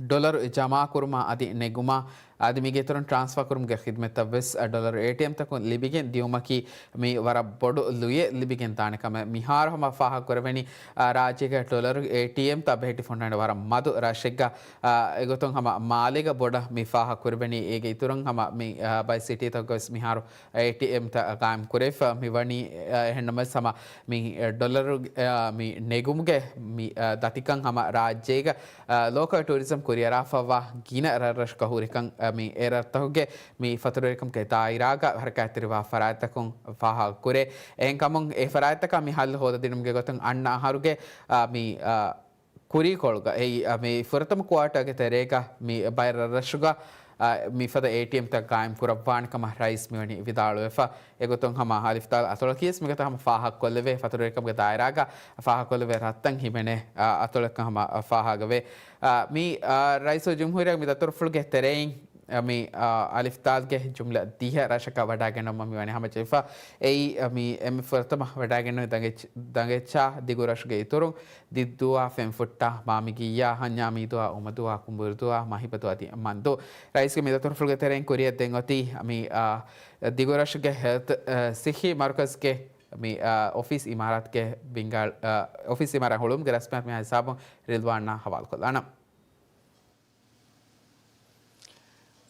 ޑޮލަރު ޖަމާކުރުމާ އަދި ނެގުމާ އަދި މީގެ އިތުރުން ޓްރާންސްފާ ކުރުމުގެ ޚިދުމަތްތައް ވެސް ޑޮލަރު އޭޓީއެމްތަކުން ލިބިގެން ދިޔުމަކީ މި ވަރަށް ބޮޑު ލުޔެއް ލިބިގެން ދާނެ ކަމެއް. މިހާރު ހަމަ ފާހަގަކުރެވެނީ، އާ، ރާއްޖޭގަ ޑޮލަރު އޭޓީއެމްތައް ބެހެއްޓިފަ ހުންނާނެ ވަރަށް މަދު ރަށެއްގަ، އާ، އެގޮތުން ހަމަ މާލޭގަ ބޮޑަށް މި ފާހަގަކުރެވެނީ. އޭގެ އިތުރުން ހަމަ މި، އާ، ބައެއް ސިޓީތަކުގަވެސް މިހާރު އޭޓީއެމްތައް ގާއިމް ކުރެވިފަ މިވަނީ، އެހެންނަމަވެސް ހަމަ މި ޑޮލަރު، އަ، މި ނެގުމުގެ މި، އަ، ދަތިކަން ހަމަ ރާއްޖޭގަ، އަ، ލޯކަލް ޓޫރިޒަމް ކުރިއަރާފައިވާ ގިނަ ރަށްރަށުގަ ހުރިކަން، އަ، މި އެ ރަށްތަކުގެ މި ފަތުރުވެރިކަމުގެ ދާއިރާގަ ހަރަކާތްތެރިވާ ފަރާތްތަކުން ފާހަގަކުރޭ. އެހެންކަމުން އެ ފަރާތްތަކަށް މި ހައްލު ހޯދަދިނުމުގެ ގޮތުން އަންނަ އަހަރުގެ، އަ، މި، އަ، ކުރީކޮޅުގަ އެއީ، އަ، މި ފުރަތަމަ ކުއާޓަރގެ ތެރޭގަ މި ބައެއް ރަށްރަށުގަ، އަ، މިފަދަ އޭޓީއެމްތައް ގާއިމް ކުރައްވާނެ ކަމަށް ރައީސް މިވަނީ ވިދާޅުވެފަ. އެގޮތުން ހަމަ އަލިފްތާލް އަތޮޅަކީވެސް މިގޮތަށް ހަމަ ފާހަގަކޮށްލެވޭ. ފަތުރުވެރިކަމުގެ ދާއިރާގަ ފާހަގަކޮށްލެވޭ ރަށްތައް ހިމެނޭ، އަ، އަތޮޅަކަށް ހަމަ ފާހަގަވޭ. އަ، މި، އަ، ރައީސުލްޖުމްހޫރިއްޔާގެ މި ދަތުރުފުޅުގެ ތެރެއިން މި، އާ، އަލިފްތާލްގެ ޖުމްލަ ދިހަ ރަށަކަށް ވަޑައިގަންނަވަމުން މިވަނީ ހަމަޖެހިފަ. އެއީ، މި އެންމެ ފުރަތަމަ ވަޑައިގެންނެވި ދަނގެއްޗ-، ދަނގެއްޗާ ދިގު ރަށުގެ އިތުރުން، ދިއްދޫއާ، ފެންފުއްޓާ، މާމިގިއްޔާ، ހަންޏާމީދޫއާ، އުމަދޫއާ، ކުނބުރިދޫއާ، މަހިބަދޫ އަދި މަންދޫ. ރައީސްގެ މި ދަތުރުފުޅުގެ ތެރެއިން ކުރިއަށް ދެން އޮތީ މި، އާ، ދިގު ރަށުގެ ހެލްތް، އާ، ސިއްހީ މަރުކަޒުގެ މި، އާ، އޮފީސް އިމާރާތުގެ ބިންގާ-، އާ، އޮފީސް އިމާރާތް ހުޅުވުމުގެ ރަސްމިއްޔާތު މިހާ ހިސާބުން ރިލްވާންއާ ހަވާލުކޮށްލާނަން.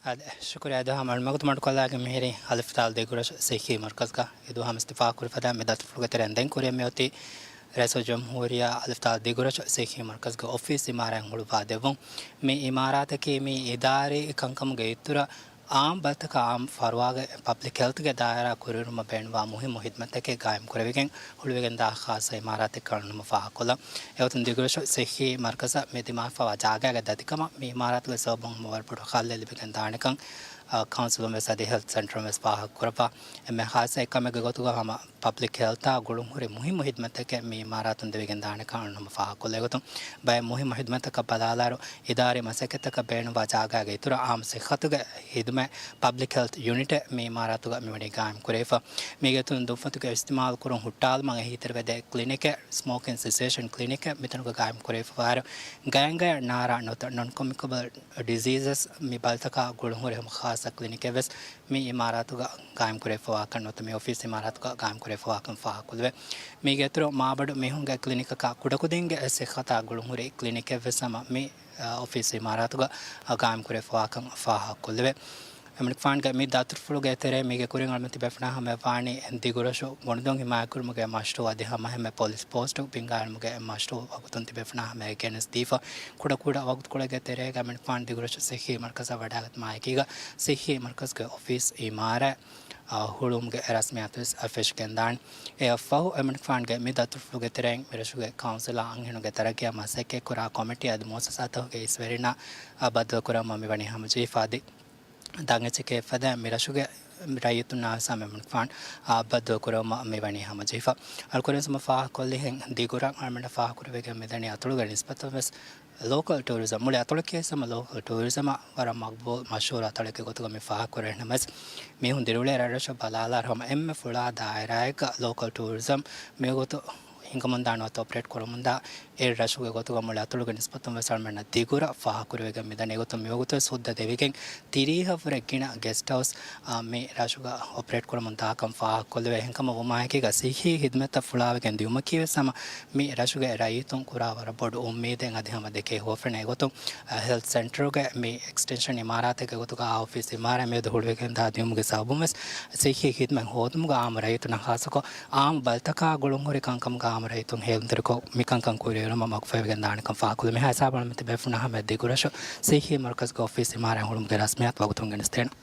އާދެ، ޝުކުރިއްޔާ. އަދި ހަމަ އަޅުމަގުތު މަޑުކޮށްލާގެ މިހިރީ އަލިފްތާލް ދިގުރަށު ސިއްހީ މަރުކަޒުގަ އެދުވަހު ހަމަސްތިފާ ކުރި ފަދަ މި ދަތުރުފުޅުގެ ތެރެއިން ދެން ކުރިއަށް މިއޮތީ ރައީސުލްޖުމްހޫރިއްޔާ އަލިފްތާލް ދިގުރަށު ސިއްހީ މަރުކަޒުގެ އޮފީސް އިމާރާތް ހުޅުވާ ދެއްވުން. މި އިމާރާތަކީ މި އިދާރީ ކަންކަމުގެ އިތުރަށް އާއްމު ބަލިތަކާ އާއްމު ފަރުވާގެ ޕަބްލިކް ހެލްތުގެ ދާއިރާ ކުރިއެރުމަށް ބޭނުންވާ މުހިއްމު ހިދުމަތްތަކެއް ގާއިމް ކުރެވިގެން ހުޅުވިގެންދާ ޚާއްޞަ އިމާރާތެއް ކަނޑުނަމަ ފާހަގަކޮށްލަން. އެގޮތުން ދިގުރަށު ސިއްހީ މަރުކަޒަށް މި ދިމާވެފައިވާ ޖާގައިގެ ދަތިކަމަށް މި އިމާރާތުގެ ސަބަބުން ހަމަ ވަރަށް ބޮޑު ހައްލެއް ލިބިގެން ދާނެކަން، އާ، ކައުންސިލުން ވެސް އަދި ހެލްތު ސެންޓަރުން ވެސް ފާހަގަކުރައްވާ. އެންމެ ޚާއްޞަ އެއްކަމެއްގެ ގޮތުގަ ހަމަ ޕަބްލިކް ހެލްތާ ގުޅުންހުރި މުހިއްމު ހިދުމަތްތަކެއް މި އިމާރާތުން ދެވިގެން ދާނެކަން އަޅުނަމަ ފާހަގަކޮށްލަ. އެގޮތުން ބައެއް މުހިއްމު ހިދުމަތްތަކަށް ބަލާލާއިރު، އިދާރީ މަސައްކަތްތަކަށް ބޭނުންވާ ޖާގާގެ އިތުރަށް އާއްމު ސިއްހަތުގެ ހިދުމަތް ޕަބްލިކް ހެލްތު ޔުނިޓެއް މި އިމާރާތުގަ މިވަނީ ގާއިމް ކުރެވިފަ. މީގެ އިތުރުން ދުންފަތުގެ އިސްތިމާލު ކުރުން ހުއްޓާލުމަށް އެހީތެރިވެދޭ ކްލިނިކެއް، ސްމޯކިން ސިސޭޝަން ކްލިނިކެއް މިތަނުގަ ގާއިމް ކުރެވިފަވާއިރު، ގަޔަންގަޔަށް ނާރާ ނުވަތަ ނޮން ކޮމިއުނިކޭބަލް ޑިޒީޒަސް މި ބަލިތަކާ ގުޅުންހުރި ހަމަ ޚާއްޞަ ކްލިނިކެއް ވެސް މި އިމާރާތުގަ ގާއިމް ކުރެވިފަވާކަން ނުވަތަ މި އޮފީސް އިމާރާތުގަ ގާއިމް ކުރެވިފަވާކަން ފާހަގަކޮށްލެވޭ. މީގެ އިތުރު މާބަނޑު މީހުންގެ ކްލިނިކަކާ ކުޑަކުދިންގެ ސިއްހަތާ ގުޅުންހުރި ކްލިނިކެއް ވެސް ހަމަ މި، އަ، އޮފީސް އިމާރާތުގަ، އަ، ގާއިމް ކުރެވިފަވާކަން ފާހަގަކޮށްލެވޭ. އެމަނިކުފާނުގެ މި ދަތުރުފުޅުގެ ތެރޭ މީގެ ކުރިން އަޅުމެން ތިބޭފުޅުންނާ ހަމަޔަށް ވާނީ ދިގުރަށު ގޮނޑުދޮށް ހިމާޔަތްކުރުމުގެ މަޝްރޫއަށް އަދި ހަމައެހެންމެ ޕޮލިސް ޕޯސްޓު ބިންގާއިރުމުގެ މަޝްރޫއަށް ވަގުތުން ތިބޭފުޅުންނާ ހަމަޔަށް ގެނެސްދީފަ. ކުޑަކުޑަ ވަގުތުކޮޅެއްގެ ތެރޭގަ އެމަނިކުފާނު ދިގުރަށު ސިއްހީ މަރުކަޒަށް ވަޑައިގަތުމާއެކީގަ ސިއްހީ މަރުކަޒުގެ އޮފީސް އިމާރާތް، އަ، ހުޅުވުމުގެ ރަސްމިއްޔާތު ވެސް ފެށިގެންދާނެ. އެއަށްފަހު އެމަނިކުފާނުގެ މި ދަތުރުފުޅުގެ ތެރެއިން މިރަށުގެ ކައުންސިލާ އަންހެނުންގެ ތަރައްގީއަށް މަސައްކަތްކުރާ ކޮމިޓީ އަދި މުއައްސަސާތަކުގެ އިސްވެރިންނާ، އަ، ބައްދަލުކުރައްވަމުން މިވަނީ ހަމަޖެހިފަ އަދި ދަށް އެއްޗެކޭ ފަދައިން މިރަށުގެ ރައްޔިތުންނާ ވެސް ހަމަ އެމަނިކުފާނު، އާ، ބައްދަލުކުރައްވަމުން މިވަނީ ހަމަޖެހިފަ. އަޅުކުރެން ހަމަ ފާހަގަކޮށްލިހެން ދިގުރަށް އަޅުމެންނަށް ފާހަގަކުރެވިގެން މިދަނީ އަތޮޅުގެ ނިސްބަތުން ވެސް ލޯކަލް ޓޫރިޒަމް، މުޅި އަތޮޅަކީ ހަމަ ލޯކަލް ޓޫރިޒަމަށް ވަރަށް މަގްބޫލް މަޝްހޫރު އަތޮޅެއްގެ ގޮތުގަ މި ފާހަގަކުރެވޭ ނަމަވެސް، މީހުން ދިރިއުޅޭ ރަށްރަށަށް ބަލާލާއިރު ހަމަ އެންމެ ފުޅާ ދާއިރާއެއްގަ ލޯކަލް ޓޫރިޒަމް މިވަގުތު ހިނގަމުންދާ ނުވަތަ އޮޕަރޭޓް ކުރަމުންދާ އެއް ރަށުގެ ގޮތުގަ މުޅި އަތޮޅުގެ ނިސްބަތުން ވެސް އަޅުމެންނަށް ދިގުރަށް ފާހަގަކުރެވިގެން މިދަނީ. އެގޮތުން މިވަގުތު ވެސް ހުއްދަ ދެވިގެން ތިރީހަށްވުރެ ގިނަ ގެސްޓް ހައުސް، އާ، މި ރަށުގަ އޮޕަރޭޓް ކުރަމުން ދާކަން ފާހަގަކޮށްލެވޭ. އެހެންކަމުން ވުމާއެކީގަ ސިއްހީ ހިދުމަތްތައް ފުޅާވެގެން ދިއުމަކީ ވެސް ހަމަ މި ރަށުގެ ރައްޔިތުން ކުރާ ވަރަށް ބޮޑު އުއްމީދެއް އަދި ހަމަ ދެކޭ ހުވަފެނެއް. އެގޮތުން، އަ، ހެލްތު ސެންޓަރުގެ މި އެކްސްޓެންޝަން އިމާރާތެއްގެ ގޮތުގަ އާ އޮފީސް އިމާރާތް މިއަދު ހުޅުވިގެންދާ ދިއުމުގެ ސަބަބުން ވެސް ސިއްހީ ހިދުމަތް ހޯދުމުގަ އާއްމު ރައްޔިތުންނަށް ޚާއްޞަކޮށް އާއްމު ބަލިތަކާ ގުޅުންހުރި ކަންކަމުގަ އާއްމު ރައްޔިތުން ހޭލުންތެރިކޮށް މިކަންކަން ކުރިއެރުމަށް މަގުފަހިވެގެން ދާނެކަން ފާހަގަކޮށްލަން. މިހާ ހިސާބަށް އަޅުމެން ތިބޭފުޅުންނާ ހަމަޔަށް ދިގުރަށު ސިއްހީ މަރުކަޒުގެ އޮފީސް އިމާރާތް ހުޅުވުމުގެ ރަސްމިއްޔާތު ވަގުތުން ގެނެސްދޭނަން.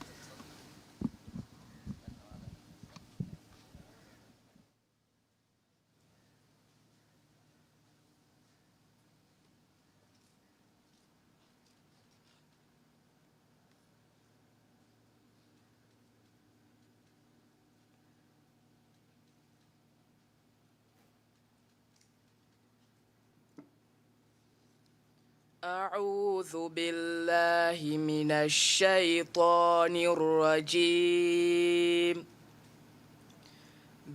أعوذ بالله من الشيطان الرجيم.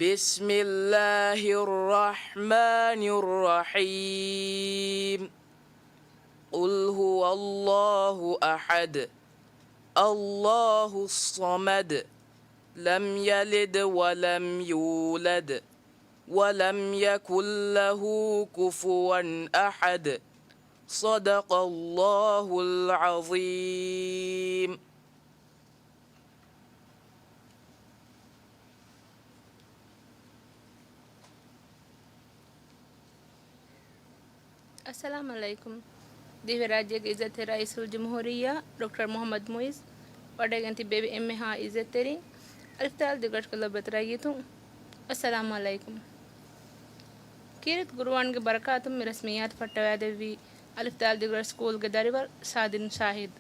بسم الله الرحمن الرحيم. قل هو الله أحد. الله الصمد. لم يلد ولم يولد. ولم يكن له كفوا أحد. صدق الله العظيم. އައްސަލާމް ޢަލައިކުމް. ދިވެހިރާއްޖޭގެ އިއްޒަތްތެރި ރައީސުލްޖުމްހޫރިއްޔާ ޑޮކްޓަރ މުޙައްމަދު މުޢިއްޒު ވަޑައިގެން ތިއްބެވި އެންމެހާ އިއްޒަތްތެރިން، އަލިފްތާލް ދިގުރަށުގެ ލޮބުވެތި ރައްޔިތުން، އައްސަލާމް ޢަލައިކުމް. ކީރިތި ޤުރުއާންގެ ބަރަކާތުން މި ރަސްމިއްޔާތު ފައްޓަވައިދެއްވީ އަލިފްތާލް ދިގުރަށު ސްކޫލްގެ ދަރިވަރު ސާދިން ޝާހިދު.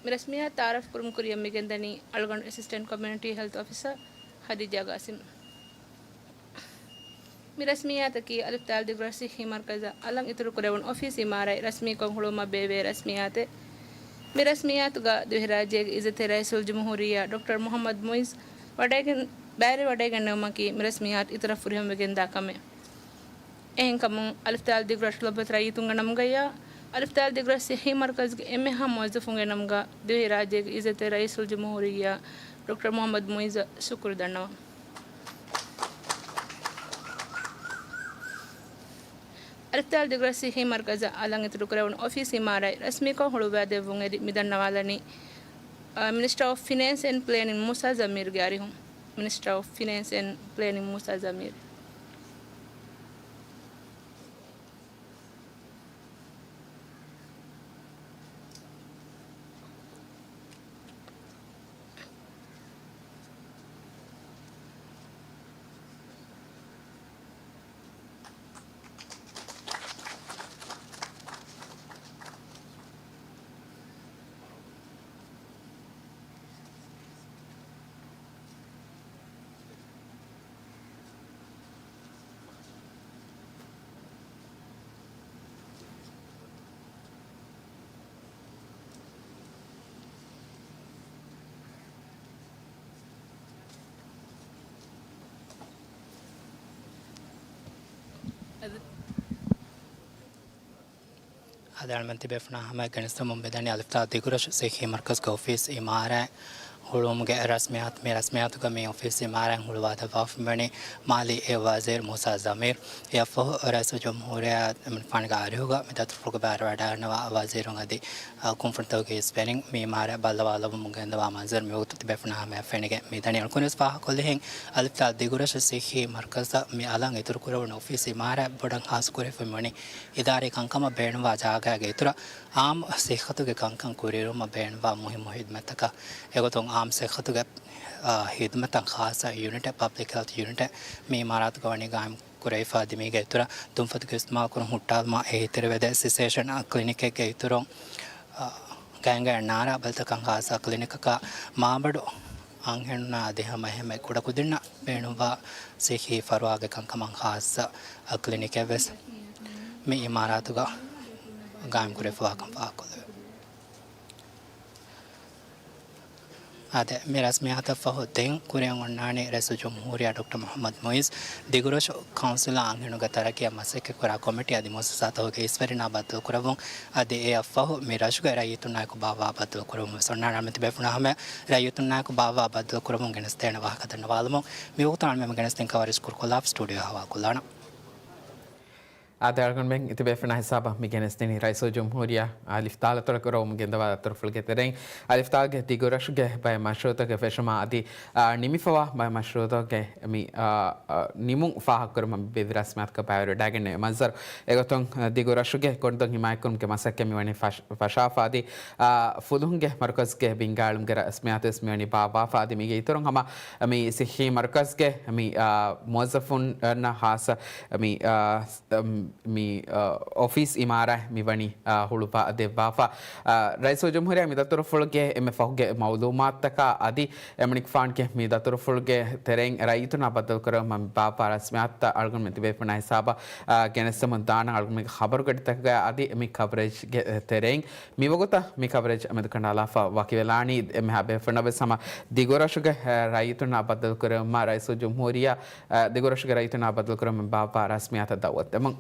މި ރަސްމިއްޔާތު ތަޢާރަފް ކުރުމުގެ ކުރިއަށް މިގެންދަނީ އަޅުގަނޑު އެސިސްޓެންޓް ކޮމިއުނިޓީ ހެލްތު އޮފިސަރ ހަދީޖާ ޤާސިމް. މި ރަސްމިއްޔާތަކީ އަލިފްތާލް ދިގުރަށު ސިއްހީ މަރުކަޒަށް އަލަށް އިތުރުކުރެވުނު އޮފީސް އިމާރާތް ރަސްމީކޮށް ހުޅުވުމަށް ބޭއްވޭ ރަސްމިއްޔާތެއް. މި ރަސްމިއްޔާތުގަ ދިވެހިރާއްޖޭގެ އިއްޒަތްތެރި ރައީސުލްޖުމްހޫރިއްޔާ ޑޮކްޓަރ މުޙައްމަދު މުޢިއްޒު ވަޑައިގެން، ބައިވެރިވެވަޑައިގެންނެވުމަކީ މި ރަސްމިއްޔާތު އިތުރަށް ފުރިހަމަވެގެންދާ ކަމެއް. އެހެންކަމުން، އަލިފްތާލް ދިގުރަށު ލޮބުވެތި ރައްޔިތުންގެ ނަމުގައި، އަލިފްތާލް ދިގުރަށު ސިއްހީ މަރުކަޒުގެ އެންމެހާ މުވައްޒަފުންގެ ނަމުގަ، ދިވެހިރާއްޖޭގެ އިއްޒަތްތެރި ރައީސުލްޖުމްހޫރިއްޔާ ޑޮކްޓަރ މުޙައްމަދު މުޢިއްޒަށް ޝުކުރު ދަންނަވަން. އަލިފްތާލް ދިގުރަށު ސިއްހީ މަރުކަޒަށް އަލަށް އިތުރުކުރެވުނު އޮފީސް އިމާރާތް ރަސްމީކޮށް ހުޅުވައިދެއްވުން އެދި މިދަންނަވާލަނީ، އަ، މިނިސްޓަރ އޮފް ފިނޭންސް އެންޑް ޕްލޭނިން މޫސާ ޒަމީރުގެ އަރިހުން. މިނިސްޓަރ އޮފް ފިނޭންސް އެންޑް ޕްލޭނިން މޫސާ ޒަމީރު. އަދި އަޅުމެން ތިބޭފުޅުންނާ ހަމަޔަށް ގެނެސްދެމުން މިދަނީ އަލިފްތާ ދިގުރަށު ސިއްހީ މަރުކަޒުގެ އޮފީސް އިމާރާތް ހުޅުވުމުގެ ރަސްމިއްޔާތު. މި ރަސްމިއްޔާތުގަ މި އޮފީސް އިމާރާތް ހުޅުވާދެއްވާފަ މިވަނީ މާލީ ވަޒީރު މޫސާ ޒަމީރު. އެއަށްފަހު ރައީސުލްޖުމްހޫރިއްޔާ އެމަނިކުފާނުގެ އަރިހުގަ މި ދަތުރުފުޅުގެ ބައިވެރިވަޑައިގަންނަވާ ވަޒީރުން އަދި ކުންފުނިތަކުގެ އިސް ބެނިން މި އިމާރާތް ބައްލަވާލައްވަމުން ގެންދަވާ މަންޒަރު މިވަގުތު ތިބޭފުޅުންނާ ހަމަޔަށް ފެނިގެން މިދަނީ. އަޅުގަނޑުވެސް ފާހަގަކޮށްލިހެން އަލިފްތާ ދިގުރަށު ސިއްހީ މަރުކަޒަށް މި އަލަށް އިތުރުކުރެވުނު އޮފީސް އިމާރާތް ބޮޑަށް ހާއްސަކުރެވިފަ މިވަނީ އިދާރީ ކަންކަމަށް ބޭނުންވާ ޖާގައިގެ އިތުރަށް އާއްމު ސިއްހަތުގެ ކަންކަން ކުރިއެރުވުމަށް ބޭނުންވާ މުހިއްމު ހިދުމަތްތަކަށް. އެގޮތުން އާއްމު ސިއްހަތުގެ، އާ، ހިދުމަތަށް ޚާއްޞަ ޔުނިޓެއް، ޕަބްލިކް ހެލްތް ޔުނިޓެއް މި އިމާރާތުގަ ވަނީ ގާއިމް ކުރެވިފަ އަދި މީގެ އިތުރަށް ދުންފަތުގެ އިސްތިމާލް ކުރުން ހުއްޓާލުމަށް އެހީތެރިވެދޭ ސިސޭޝަން ކްލިނިކެއްގެ އިތުރުން، އާ، ގާތްގަނޑަކަށް ނާރާ ބަލިތަކަށް ޚާއްޞަ ކްލިނިކަކާ މާބަނޑު އަންހެނުންނާ އަދި ހަމަ އެހެންމެ ކުޑަކުދިންނަށް ބޭނުންވާ ސިއްހީ ފަރުވާގެ ކަންކަމަށް ޚާއްޞަ ކްލިނިކެއްވެސް މި އިމާރާތުގަ ގާއިމް ކުރެވިފަވާކަން ފާހަގަކޮށްލެވޭ. އާދެ، މި ރަސްމިއްޔާތަށްފަހު ދެން ކުރިއަށް އޮންނާނީ ރައީސުލްޖުމްހޫރިއްޔާ ޑޮކްޓަރ މުޙައްމަދު މުޢިއްޒު ދިގުރަށު ކައުންސިލާ އަންހެނުންގެ ތަރައްޤީއަށް މަސައްކަތްކުރާ ކޮމިޓީ އަދި މުއައްސަސާތަކުގެ އިސްވެރިންނާ ބައްދަލުކުރައްވުން. އަދި އެއަށްފަހު މި ރަށުގެ ރައްޔިތުންނާއެކު ބާއްވާ ބައްދަލުކުރެވުން ވެސް އޮންނާނެ. އަޅުމެން ތިބޭފުޅުންނާ ހަމަޔަށް ރައްޔިތުންނާއެކު ބާއްވާ ބައްދަލުކުރެވުން ގެނެސްދޭނެ ވާހަކަ ދަންނަވާލަމުން މިވަގުތު އަޅުމެން ގެނެސްދިން ކަވަރޭޖް ކުރުކޮށްލާފަ ސްޓޫޑިއޯ ހަވާލުކޮށްލާނަން. އާދެ، އަޅުގަނޑުމެން ތިބޭފުޅުންނާ ހިސާބަށް މި ގެނެސްދިނީ ރައީސުލްޖުމްހޫރިއްޔާ އަލިފްތާ ދަތުރުކުރެވުމުން ގެންދަވާ ދަތުރުފުޅުގެ ތެރެއިން އަލިފްތާގެ ދިގުރަށުގެ ބައެއް މަޝްރޫޢުތަކެއް ފެށުމާ އަދި، އާ، ނިމިފަވާ ބައެއް މަޝްރޫޢުތަކުގެ މި، އާ، އާ، ނިމުން ފާހަގަކުރުމަށް މި ބޭއްވި ރަސްމިއްޔާތަކަށް ބައިވެރިވެވަޑައިގެންނެވި މަންޒަރު. އެގޮތުން، އާ، ދިގުރަށުގެ ގޮނޑުދޮށް ހިމާޔަތްކުރުމުގެ މަސައްކަތް މިވަނީ ފަށް-، ފަށާފަ އަދި، އާ، ފުލުހުންގެ މަރުކަޒުގެ ބިންގާއެޅުމުގެ ރަސްމިއްޔާތުވެސް މިވަނީ ބާއްވާފަ އަދި މީގެ އިތުރުން ހަމަ މި ސިއްހީ މަރުކަޒުގެ މި، އާ، މުވައްޒަފުންނަށް ހާއްސަ މި، އާ، މި، އާ، އޮފީސް އިމާރާތް މިވަނީ، އާ، ހުޅުވާ ދެއްވާފަ. އާ، ރައީސުލްޖުމްހޫރިއްޔާ މި ދަތުރުފުޅުގެ އެންމެ ފަހުގެ މައުލޫމާތުތަކާ އަދި އެމަނިކުފާނުގެ މި ދަތުރުފުޅުގެ ތެރެއިން ރައްޔިތުންނާ ބައްދަލުކުރެވުމަށް މި ބާއްވާ ރަސްމިއްޔާތުތައް އަޅުގަނޑުމެން ތިބޭފުޅުންނާ ހިސާބަށް، އާ، ގެނެސްދެމުން ދާނަން. އަޅުގަނޑުމެންގެ ޚަބަރުގަޑިތަކުގައި އަދި މި ކަވަރޭޖްގެ ތެރެއިން މިވަގުތަށް މި ކަވަރޭޖް އެމެދުކަނޑާލާފަ ވަކިވެލާނީ. އެންމެހާ ބޭފުޅުންނަށްވެސް ހަމަ ދިގުރަށުގެ ރައްޔިތުންނާ ބައްދަލުކުރެވުމަށް ރައީސުލްޖުމްހޫރިއްޔާ، އާ، ދިގުރަށުގެ ރައްޔިތުންނާ ބައްދަލުކުރުމަށް ބާއްވާ ރަސްމިއްޔާތައް ދައުވަތުދެމުން.